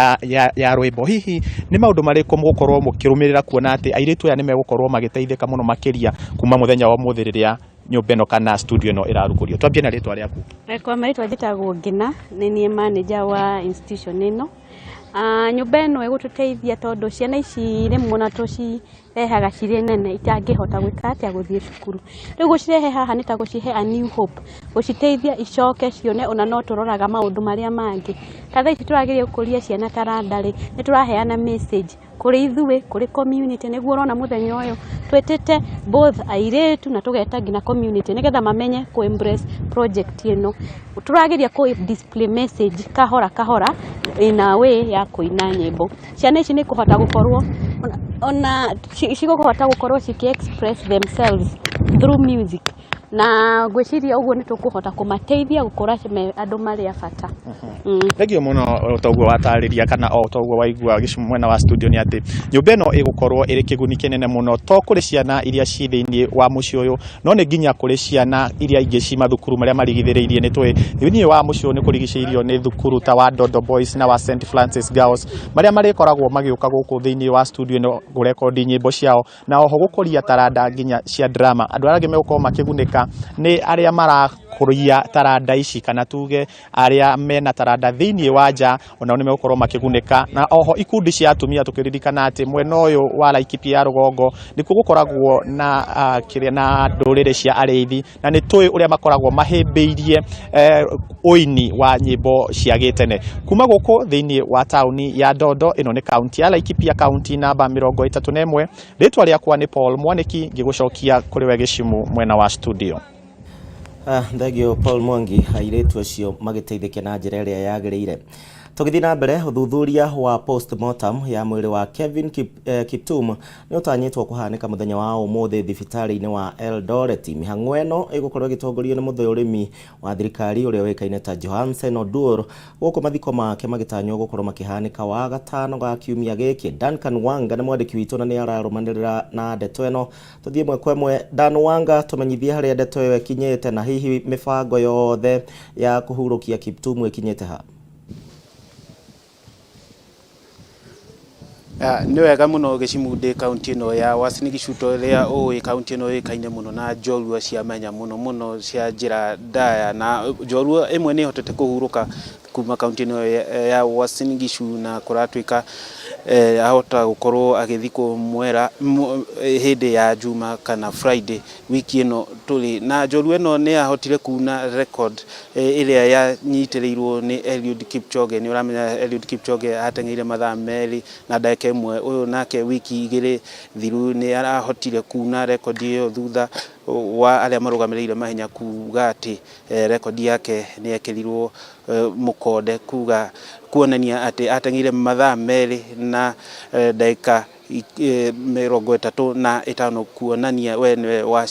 ya rwĩmbo, hihi nĩ maũndũ marĩkũ mũgũkorwo mũkĩrũmĩrĩra kuona atĩ airĩtu aya nĩ megũkorwo magĩteithĩka mũno makĩria kuma mũthenya wa ũmũthĩ rĩrĩa nyũmba ĩno kana studio ĩno ĩrarugũrio? Twambie na rĩtwa rĩaku. Kwa marĩtwa njĩtagwo Ngina, nĩ niĩ manager wa institution ĩno, Nyũmba ĩno ĩgũtũteithia tondũ ciana ici rĩmwe ona tũcirehaga cirĩ nene itangĩhota gwĩka atĩa gũthiĩ cukuru. Rĩu gũcirehe haha nĩ ta gũcihe a new hope, gũciteithia icoke cione ona no tũroraga maũndũ marĩa mangĩ. Ta thaa ici tũrageria gũkũria ciana taranda rĩ, nĩ tũraheana message kũrĩ ithuĩ, kũrĩ community, nĩguo ũrona mũthenya ũyũ twĩtĩte both airĩtu na tũgeta nginya community nĩgetha mamenye kũ embrace project ĩno. Tũrageria kũ display message kahora kahora in a way ya kũina nyĩmbo. Ciana ici nĩ ikũhota gũkorwo ona cigũhota gũkorwo cikĩ express themselves through music na ngwĩciria ũguo nĩ tũkũhota kũmateithia gũkũra me andũ marĩ a bata. Thengio mũno o ta ũguo watarĩria kana o ta ũguo waigua gĩcumu mwena wa studio nĩ atĩ nyũmba ĩno ĩgũkorwo ĩrĩ kĩguni kĩnene mũno to kũrĩ ciana iria ci thĩinĩ wa mũciĩ ũyũ no nĩ nginya kũrĩ ciana iria ingĩ ci mathukuru marĩa marigithĩrĩirie. Nĩ tũĩ thĩinĩ wa mũciĩ ũyũ nĩ kũrigicĩirio nĩ thukuru ta wa Dodo Boys na wa St Francis Girls marĩa marĩkoragwo magĩũka gũkũ thĩinĩ wa studio ĩno kũrekondi nyĩmbo ciao na oho gũkũria taranda nginya cia drama. Andũ arĩa angĩ megũkorwo makĩgunĩka nĩ arĩa marakũria taranda ici kana tuge arĩa mena taranda thĩinĩ wa nja onao nĩ megũkorwo makĩgunĩka, na oho ikundi cia atumia tũkĩririkana atĩ mwena ũyũ wa Laikipia ya rũgongo nĩkuo gũkoragwo na kĩrĩa na ndũrĩrĩ cia arĩithi na nĩ tũĩ ũrĩa makoragwo mahĩmbĩirie ũini wa nyĩmbo cia gĩtene. Kuma gũkũ thĩinĩ wa taũni ya Ndondo, ĩno nĩ kaunti ya Laikipia, kaunti namba 31. Rĩtwa rĩakwa nĩ Paul Mwanĩki, ngĩgũcokia kũrĩ we Gĩcimu mwena wa studio. Thengio Paul Mwangi, airĩtu acio magĩteithĩke na njĩra ĩrĩa yagĩrĩire. Tũgĩthiĩ na mbere, ũthuthuria wa postmortem ya mwĩrĩ wa Kevin Kiptum nĩ ũtanyĩtwo kũhanĩka mũthenya wa ũmũthĩ thibitarĩ-inĩ wa Eldoret. Mĩhang'o ĩno ĩgũkorwo ĩgĩtongorio nĩ mũthũrimi wa thirikari ũrĩa ũĩkaine ta Johansen Oduor, gũkũ mathiko make magĩtanywo gũkorwo makĩhanĩka wa gatano ga kiumia gĩkĩ. Duncan Wanga nĩ mwandĩki witũ na nĩ ararũmanĩrĩra na ndeto ĩno. Tũthiĩ ĩmwe kwa ĩmwe. Dan Wanga, tũmenyithie harĩa ndeto ĩyo ĩkinyĩte na hihi mĩbango yothe ya kũhurũkia Kiptum ĩkinyĩte ha? Nĩ wega mũno Gĩcimu, ndĩ kaunti ĩno ya Uasin Gishu ĩrĩa ũĩ kaunti ĩno yũĩkaine mũno na njorua cia mahenya mũno mũno cia njĩra ndaya, na njorua ĩmwe nĩ ĩhotete kũhurũka kuma kaunti ĩno ya Uasin Gishu na kũratuĩka ahota gũkorwo agĩthikwo mwera hĩndĩ ya Juma kana Friday wiki ĩno tũrĩ. Na njorua ĩno nĩ yahotire kuna record ĩrĩa yanyitĩrĩirwo nĩ Eliud Kipchoge. Nĩ ũramenya Eliud Kipchoge ateng'eire mathaa 2 na ndagĩka 1. Ũyũ nake wiki 2 thiru nĩ arahotire kuna rekondi ĩyo thutha wa arĩa marũgamĩrĩire mahenya kuga atĩ rekondi yake nĩ yekĩrirwo mũkonde, kuga kuonania atĩ ateng'eire mathaa 2 na ndagĩka 35, kuonania we nĩwe wa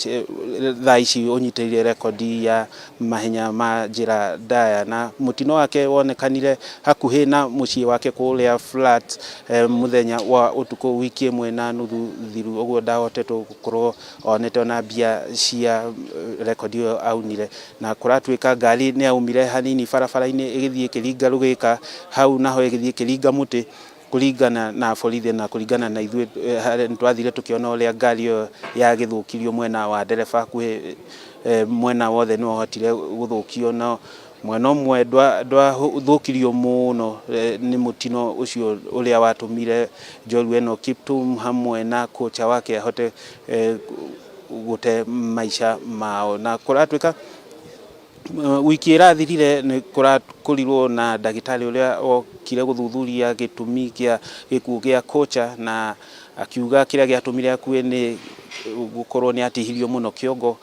thaa ici ũnyitĩrĩire rekondi ya mahenya ma njĩra ndaya. Na mũtino wake wonekanire hakuhĩ na mũciĩ wake kũrĩa flat mũthenya wa ũtukũ wiki 1.5 thiru, ũguo ndahotetwo gũkorwo onete ona mbia cia rekondi ĩyo aunire. Na kũratuĩka ngari nĩ yaumire hanini barabara-inĩ ĩgĩthiĩ ĩkĩringa rũgĩka hau, naho ĩgĩthiĩ ĩkĩringa mũtĩ. Kũringana na borithi na kũringana na ithuĩ nĩ twathire tũkĩona ũrĩa ngari ĩyo yagĩthũkirio mwena wa ndereba, hakuhĩ mwena wothe nĩ wahotire gũthũkio, no mwena ũmwe ndwathũkirio mũno nĩ mũtino ũcio ũrĩa watũmire njorua ĩno Kiptum hamwe na kocha wake ahote gũte maica mao. Na kũratuĩka wiki ĩrathirire nĩ kũrakorirwo na ndagĩtarĩ ũrĩa okire gũthuthuria gĩtũmi kĩa gĩkuũ gĩa kocha, na akiuga kĩrĩa gĩatũmire akue nĩ gũkorwo nĩ atihirio mũno kĩongo,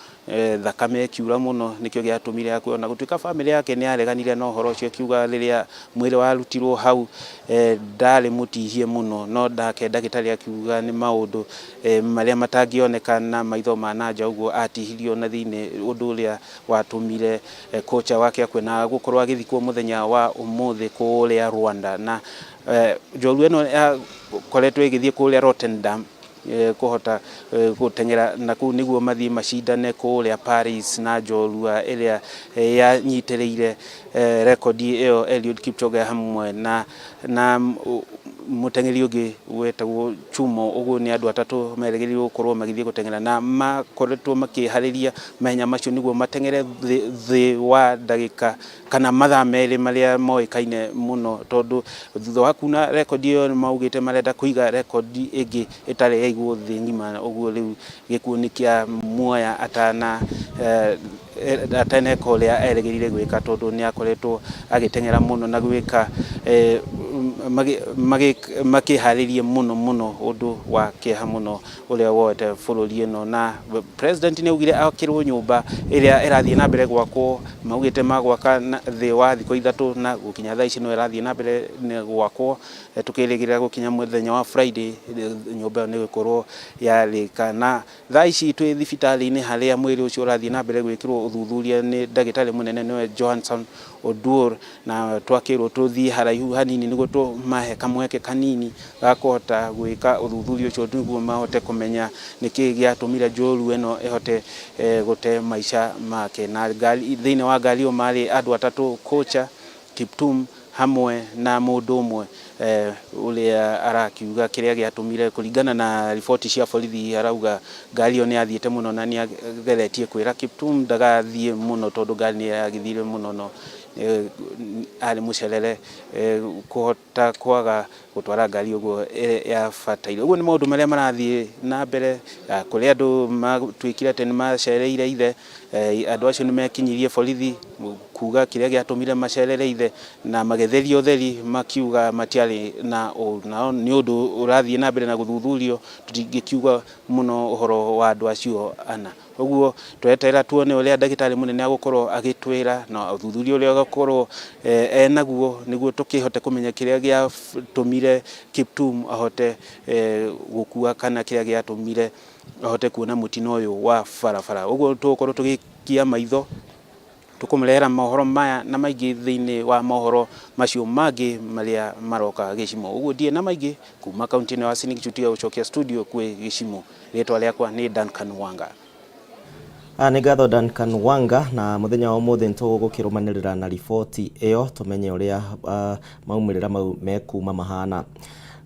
thakame ĩkiura mũno, nĩkĩo gĩatũmire akue. Ona gũtuĩka bamĩrĩ yake nĩ yareganire na ũhoro ũcio, akiuga rĩrĩa mwĩrĩ warutirwo hau ndarĩ mũtihie mũno, no nake ndagĩtarĩ akiuga nĩ maũndũ marĩa matangĩoneka na maitho ma na nja, ũguo atihirio na thĩinĩ, ũndũ ũrĩa watũmire kocha wake akue na gũkorwo agĩthikwo mũthenya wa ũmũthĩ kũrĩa Rwanda. Na njorua ĩno yakoretwo ĩgĩthiĩ kũrĩa Rotterdam kũhota gũteng'era na kũu nĩguo mathiĩ macindane kũrĩa Paris na njorua ĩrĩa yanyitĩrĩire rekondi ĩyo Eliud Kipchoge hamwe na Mũteng'eri ũngĩ wetagwo Chumo, ũguo nĩ andũ atatũ merĩgĩrĩirwo gũkorwo magĩthiĩ gũteng'era na makoretwo makĩharĩria mahenya macio nĩguo mateng'ere thĩ wa ndagĩka kana mathaa merĩ marĩa moĩkaine mũno, tondũ thutha wa kuna rekondi ĩyo nĩ maugĩte marenda kũiga rekondi ĩngĩ ĩtarĩ yaigwo thĩ ng'ima. Ũguo rĩu gĩkuũ nĩ kĩa muoya atana ataneka ũrĩa erĩgĩrĩire gwĩka, tondũ nĩ akoretwo agĩteng'era mũno na gwĩka makĩharĩrie mũno mũno, ũndũ wa kĩeha mũno ũrĩa woete bũrũri ĩno. Na president nĩ augire akĩrwo nyũmba ĩrĩa ĩrathiĩ na mbere gwakwo, maugĩte magwaka thĩ wa thikũ 3 na gũkinya thaa ici no ĩrathiĩ na mbere gwakwo, tukĩrĩgĩrĩra gũkinya mũthenya wa Friday nyũmba ĩyo nĩ ĩgũkorwo yarĩka. Na thaa ici twĩ thibitarĩ-inĩ harĩa mwĩrĩ ũcio ũrathiĩ na mbere gwĩkĩrwo ũthuthuria nĩ ndagĩtarĩ mũnene nĩwe Johnson Oduor, na twakĩrwo tũthiĩ haraihu hanini nĩguo tũmahe kamweke kanini ga kũhota gwĩka ũthuthuria ũcio nĩguo mahote kũmenya nĩkĩĩ gĩatũmire njũru ĩno ĩhote gũte maica make. Na ngari, thĩinĩ wa ngari ĩyo marĩ andũ atatũ, kocha Kiptum hamwe na mũndũ ũmwe ũrĩa arakiuga kĩrĩa gĩatũmire, kũringana na riboti cia borithi, arauga ngari ĩyo nĩ yathiĩte mũno na nĩ ageretie kwĩra Kiptum ndagathiĩ mũno tondũ ngari nĩ yagĩthire mũno, no arĩ mũcerere kũhota kwaga gũtwara ngari ũguo yabataire. Ũguo nĩ maũndũ marĩa marathiĩ na mbere kũrĩ andũ matuĩkire atĩ nĩ macereire ithe. Andũ acio nĩ mekinyirie borithi kuga kĩrĩa gĩatũmire macerere ithe na magĩtheria ũtheri makiuga matiarĩ na ũru. Nao nĩ ũndũ ũrathiĩ na mbere na gũthuthurio, tũtingĩkiuga mũno ũhoro wa andũ acio ana. Ũguo tweterera tuone ũrĩa ndagĩtarĩ mũnene agũkorwo agĩtwĩra na ũthuthuria ũrĩa agũkorwo enaguo nĩguo tũkĩhote kũmenya kĩrĩa gĩatũmire Kiptum ahote gũkua kana kĩrĩa gĩatũmire ahote kuona mũtino ũyũ wa barabara. Ũguo tũgũkorwo tũgĩikia maitho tũkũmũrehera mohoro maya na maingĩ thĩinĩ wa mohoro macio mangĩ marĩa maroka Gĩcimo. Ũguo ndirĩ na maingĩ kuma kaunti ĩno ya Uasin Gishu tiga gũcokia studio kwĩ Gĩcimo. Rĩtwa rĩakwa nĩ Duncan Wanga. Nĩ ngatho Duncan Wanga, na mũthenya wa ũmũthĩ nĩ tũgũkĩrũmanĩrĩra na riboti ĩyo tũmenye ũrĩa maumĩrĩra mau mekuma mahana.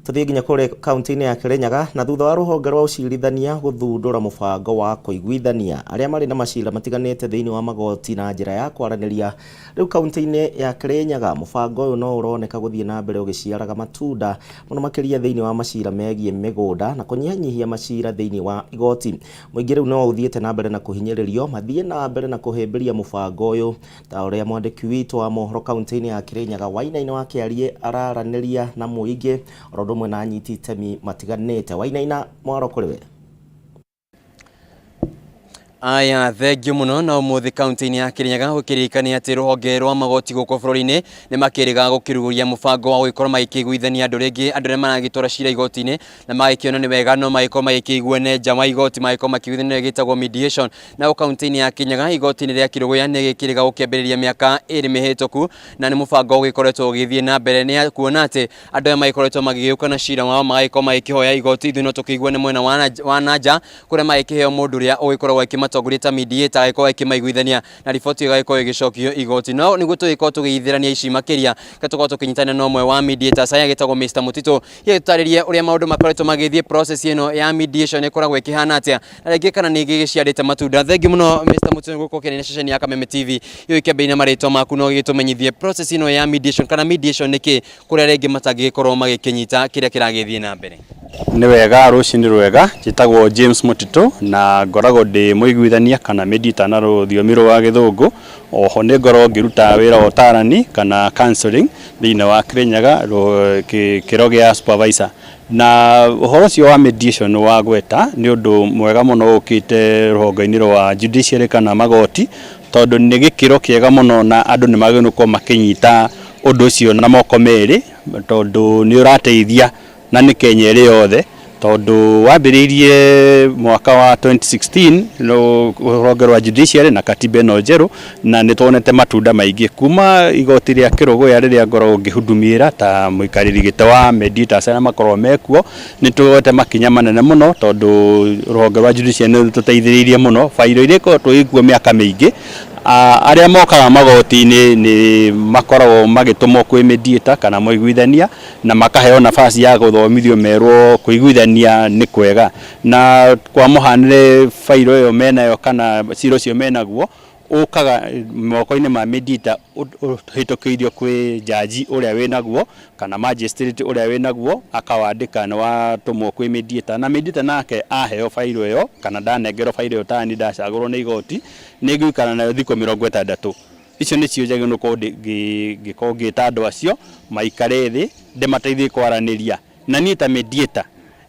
Tũthiĩ nginya kũrĩa kaunti-inĩ ya Kirinyaga, na thutha wa rũhonge rwa ũcirithania gũthundũra mũbango wa kũiguithania arĩa marĩ na macira matiganĩte thĩinĩ wa magoti na njĩra ya kwaranĩria rĩu kaunti-inĩ ya Kirinyaga, mũbango ũyũ no ũroneka gũthiĩ na mbere ũgĩciaraga matunda mũno makĩria thĩinĩ wa macira megiĩ mĩgũnda na kũnyihanyihia macira thĩinĩ wa igoti. Mũingĩ rĩu no ũthiĩte na mbere na kũhinyĩrĩrio mathiĩ na mbere na kũhĩmbĩria mũbango ũyũ ta ũrĩa mwandĩki witũ wa mohoro kaunti-inĩ ya Kirinyaga Wainaina wa Kĩariĩ araranĩria na mũingĩ oro ũndũ ũmwe na anyiti itemi matiganĩte. Wainaina, mwaro kũrĩ we. Aya, thengio mũno. Na ũmũthĩ kaunti-inĩ ya Kirinyaga gũkĩririkania atĩ rũhonge rwa magoti gũkũ bũrũri-inĩ nĩ makĩrĩga gũkĩrugũria mũbango wa gũgĩkorwo magĩkĩiguithania andũ rĩngĩ, andũ arĩa maragĩtwara cira igoti-inĩ na magĩkĩona nĩ wega no magĩkorwo magĩkĩiguane nja wa igoti, magĩkorwo makĩiguithania gĩtagwo mediation. Na kaunti-inĩ ya Kirinyaga igoti-inĩ rĩa Kĩrũgũya nĩ gĩkĩrĩga gũkĩambĩrĩria mĩaka 2 mĩhĩtũku, na nĩ mũbango ũgĩkoretwo ũgĩthiĩ na mbere nĩ kuona atĩ andũ aya magĩkoretwo magĩgĩũka na cira wao, magagĩkorwo magĩkĩhoya igoti ithuĩ no tũkĩiguane mwena wa nanja, kũrĩa magĩkĩheo mũndũ ũrĩa ũgĩkoragwo akĩmatongoria ta mediator, agĩkorwo akĩmaiguithania na riboti ĩyo ĩgagĩkorwo ĩgĩcokio igoti. No nĩguo tũgĩkorwo tũgĩithĩrania ici makĩria, reke tũkorwo tũkĩnyitanĩra na ũmwe wa mediators arĩa agĩtagwo Mr Mũtitũ, hihi tũtarĩrie ũrĩa maũndũ makoretwo magĩthiĩ, process ĩno ya mediation ĩkoragwo ĩkĩhana atĩa, na rĩngĩ kana nĩ ĩgĩciarĩte matunda. Thengiũ mũno Mr Mũtitũ nĩ gũkorwo ũkĩaria na ceceni ya Kameme TV. Hihi ũkĩambĩrĩria na marĩtwa maku no ũgĩtũmenyithie process ĩno ya mediation kana mediation nĩ kĩ, kũrĩa rĩngĩ matangĩgĩkorwo magĩkĩnyita kĩrĩa kĩragĩthiĩ na mbere. Nĩ wega, rũcinĩ rwega. Njĩtagwo James Mũtitũ na ngoragwo ndĩ mũiguithania kana mediator na rũthiomi rwa gĩthũngũ. Oho nĩ ngoragwo ngĩruta wĩra wa ũtarani kana counseling thĩinĩ wa Kirinyaga gĩkĩro gĩa supervisor. Na ũhoro ũcio wa mediation wa gweta nĩ ũndũ mwega mũno ũkĩte rũhonge-inĩ rwa judiciary kana magoti, tondũ nĩ gĩkĩro kĩega mũno na andũ nĩ magĩrĩirwo gũkorwo makĩnyita ũndũ ũcio na moko merĩ, tondũ nĩ ũrateithia na nĩ Kenya ĩrĩ yothe, tondũ wambĩrĩirie mwaka wa 2016 rũhonge rwa judiciary na katiba ĩno njerũ, na nĩ tuonete matunda maingĩ kuma igoti rĩa Kĩrũgũya rĩrĩa ngoragwo ngĩhudumiĩra ta mũikarĩri gĩtĩ wa mediators arĩa makoragwo mekuo. Nĩ tuoete makinya manene mũno, tondũ rũhonge rwa judiciary nĩ rũtũteithĩrĩirie mũno. Bairo iria ikoretwo ikuo mĩaka mĩingĩ, Arĩa mokaga magoti-inĩ nĩ makoragwo magĩtũmwo kwĩ mediator kana mũiguithania na makaheo nafasi ya gũthomithio merwo kũiguithania nĩ kwega, na kwa mũhanĩre bairo ĩyo menayo kana cira ũcio menaguo ũkaga moko-inĩ ma mediator ũhĩtũkĩirio kwĩ jaji ũrĩa wĩnaguo kana magistrate ũrĩa wĩnaguo, akawandĩka nĩ watũmwo kwĩ mediator, na mediator nake aheo bairo ĩyo kana ndanengerwo bairo ĩyo tani ndacagũrwo nĩ igoti, nĩ ngũikara nayo thikũ 60. Icio nĩcio njagĩrĩirwo nĩ gũkorwo ngĩkorwo ngĩta andũ acio maikare thĩ ndĩmateithie kwaranĩria, na niĩ ta mediator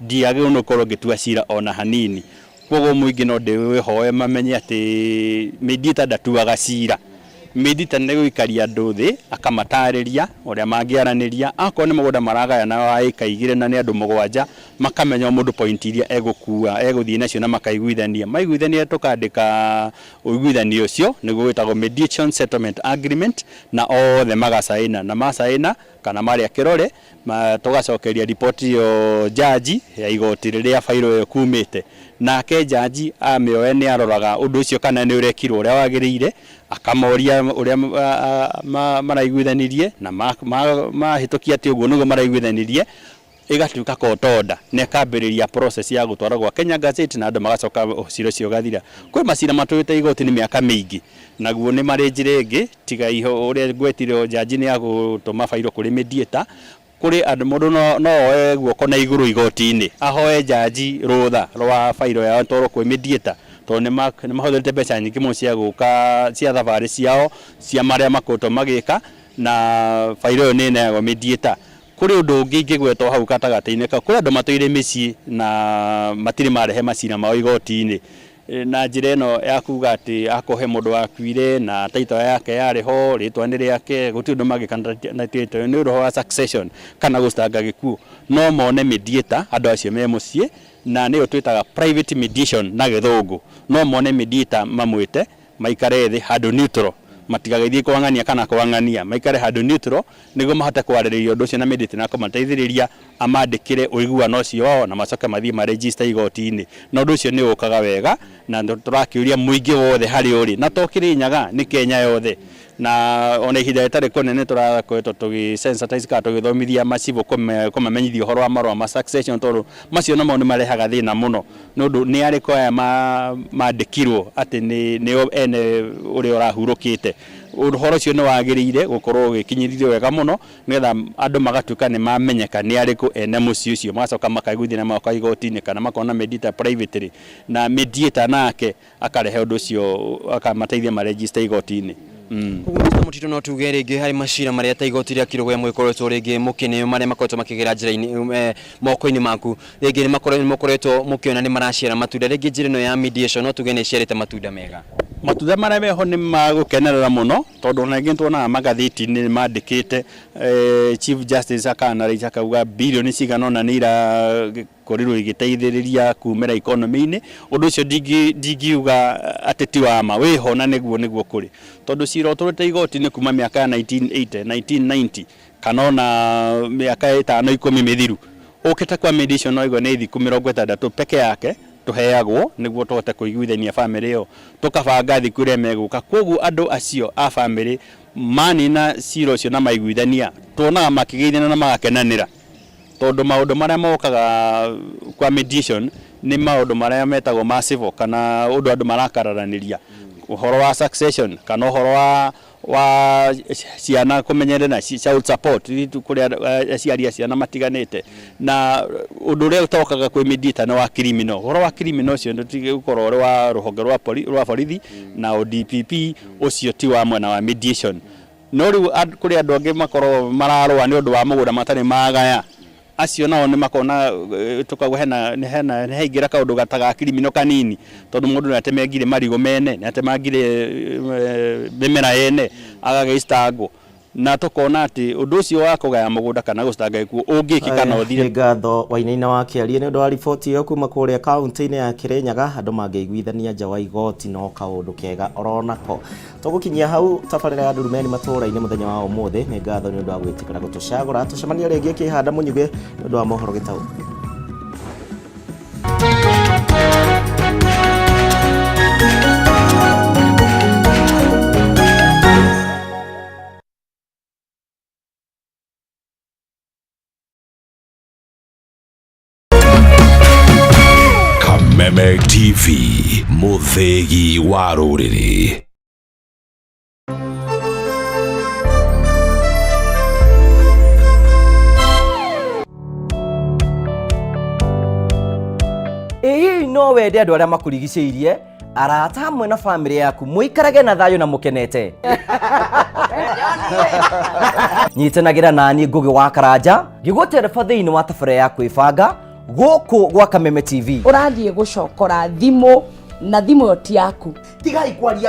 ndiagĩrĩirwo nĩ gũkorwo ngĩtua cira ona hanini. Koguo mũingĩ no ndĩwĩhoe mamenye atĩ mediator ndatuaga cira. Mediator nĩ gũikaria andũ thĩ akamatarĩria ũrĩa mangĩaranĩria, akorwo nĩ mũgũnda maragayana wa ĩka 2 na nĩ andũ 7, makamenya o mũndũ point iria egũkua egũthiĩ nacio na makaiguithania. Maiguithania tũkandĩka ũiguithanio ũcio nĩguo wĩtagwo mediation settlement agreement, na othe magacaĩna, na macaĩna kana marĩa kĩrore tũgacokeria riboti ĩyo jaji ya igoti rĩrĩa bairo ĩyo kumĩte, nake jaji amĩoe nĩ aroraga ũndũ ũcio kana nĩ ũrekirwo ũrĩa wagĩrĩire, akamoria ũrĩa maraiguithanirie, na mahĩtũkia atĩ ũguo nĩguo maraiguithanirie, ĩgatuĩka court order na ĩkambĩrĩria process ya gũtwarwo gwa Kenya Gazette, na andũ magacoka cira ũcio ũgathira. Kwĩ macira matũrĩte igoti-inĩ mĩaka mĩingĩ, naguo nĩ marĩ njĩra ĩngĩ tiga iho ũrĩa ngwetire jaji nĩ agũtũma bairo kũrĩ mediator. Kũrĩ andũ mũndũ no oe guoko na igũrũ igoti-inĩ ahoe jaji rũtha rwa bairo yao ĩtwarwo kwĩ mediator, tondũ nĩ mahũthĩrĩte mbeca nyingĩ mũno cia gũka cia thabarĩ ciao cia marĩa makoretwo magĩka, na bairo ĩyo nĩ ĩneagwo mediator. Kũrĩ ũndũ ũngĩ ingĩgwetwo hau gatagatĩ-inĩ kau, kũrĩ andũ matũire mĩciĩ na matirĩ marehe macira mao igoti-inĩ, na njĩra ĩno ya kuga atĩ akorwo he mũndũ wakuire na title yake yarĩ ho, rĩtwa nĩ rĩake, gũtirĩ ũndũ mangĩka na title ĩyo, nĩ ũndũ wa succession kana gũcitanga gĩkuũ. No mone mediator andũ acio me mũciĩ, na nĩyo twĩtaga private mediation na gĩthũngũ. No mone mediator mamwĩte maikare thĩ handũ neutral, matigagĩthiĩ kwang'ania kana kwang'ania, maikare handũ neutral nĩguo mahote kwarĩrĩria ũndũ ũcio na mediator na kũmateithĩrĩria amandĩkĩre ũiguano ũcio wao na macoke mathiĩ maregister igoti-inĩ. Na ũndũ ũcio nĩ ũkaga wega, na tũrakĩũria mũingĩ wothe harĩa ũrĩ, na to Kĩrĩnyaga, nĩ Kenya yothe. Na ona ihinda rĩtarĩ kũnene tũrakoretwo tũgĩ sensitize kana tũgĩthomithia macibũ kũmamenyithia ũhoro wa marũa ma succession, tondũ macio namo nĩ marehaga thĩna mũno, nĩ ũndũ nĩ arĩkũ aya mandĩkirwo atĩ nĩo ene ũrĩa ũrahurũkĩte. Ũhoro ũcio nĩ wagĩrĩire gũkorwo ũgĩkinyĩrĩrio wega mũno, nĩgetha andũ magatuĩka nĩ mamenyeka nĩ arĩkũ ene mũciĩ ũcio, magacoka makaiguithania magoka igoti-inĩ kana makona mediator privately, na mediator nake akarehe ũndũ ũcio akamateithia maregister igoti-inĩ. Koguo Mr. Mutito, no tuge rĩngĩ harĩ macira marĩa ta igoti rĩa Kĩrũgũya mũgĩkoretwo rĩngĩ mũkĩneo, marĩa makoretwo makĩgera njĩra-inĩ moko-inĩ maku, rĩngĩ nĩ mũkoretwo mũkĩona nĩ maraciara matunda, rĩngĩ njĩra ĩno ya mediation no tuge nĩ ĩciarĩte matunda mega? Matunda marĩa meho nĩ magũkenerera mũno, tondũ ona rĩngĩ tuonaga magathĩti-inĩ nĩ mandĩkĩte, Chief Justice aka-analyse akauga birioni cigana ũna nĩ irakorirwo igĩteithĩrĩria kumĩra economy-inĩ. Ũndũ ũcio ndingiuga atĩ ti wa ma, wĩho na nĩguo kũrĩ, tondũ cira ũtũrĩte igoti-inĩ kuma mĩaka ya 1980, 1990 kana ona mĩaka 5 10 mĩthiru, ũkĩte kwa mediation no igua nĩ thikũ 60 peke yake tũheagwo nĩguo tũhote kũiguithania bamĩrĩ ĩyo, tũkabanga thikũ ĩrĩa megũka. Koguo andũ acio a bamĩrĩ manina cira ũcio na maiguithania, tuonaga makĩgeithania na magakenanĩra, tondũ maũndũ marĩa mokaga kwa mediation nĩ maũndũ marĩa metagwo ma civil kana ũndũ andũ marakararanĩria, ũhoro wa succession kana ũhoro wa ciana kũmenyerera child support, kũrĩa aciari a ciana matiganĩte. Na ũndũ ũrĩa ũtokaga kwĩ mediator nĩ wa criminal. Ũhoro wa criminal ũcio gũkorwo ũrĩ wa rũhonge rwa borithi na ODPP, ũcio ti wa mwena wa mediation. No rĩu kũrĩ andũ angĩ makoragwo mararũa nĩ ũndũ wa mũgũnda matarĩ magaya, acio nao nĩ makona tũkauga hena nĩ haingĩra kaũndũ gata ga criminal kanini, tondũ mũndũ nĩ atemengire marigũ mene, nĩ atemangire mĩmera yene, agagĩcitangwo, na tũkona atĩ ũndũ ũcio wa kũgaya mũgũnda kana gũcitanga gĩkuũ ũngĩkĩka na ũthire. Nĩ ngatho Wainaina wa Kĩarie nĩ ũndũ wa riboti ĩyo kuma kũrĩa kaunti-inĩ ya Kĩrĩnyaga. Andũ mangĩiguithania nja wa igoti no kaũndũ kega oronako. Tũgũkinyia hau tabarĩra ya Ndurumeni matũũra-inĩ mũthenya wa ũmũthĩ. Nĩ ngatho nĩ ũndũ wa gwĩtĩkĩra gũtũcagũra. Tũcemanie rĩngĩ kĩhanda mũnyuge nĩ ũndũ wa mohoro gĩtaũ. TV mũthĩgi wa rũrĩrĩ. Ĩ hihi no wende andũ arĩa makũrigicĩirie arata hamwe na bamĩrĩ yaku mũikarage na thayũ na mũkenete? Nyitanagĩra nani Ngũgĩ wa Karanja ngĩgũtereba thĩinĩ wa tabarĩra ya kwĩbanga gũkũ gwa Kameme TV. Ũrathiĩ gũcokora thimũ na thimũ ĩyo ti yaku. Tigai kwaria.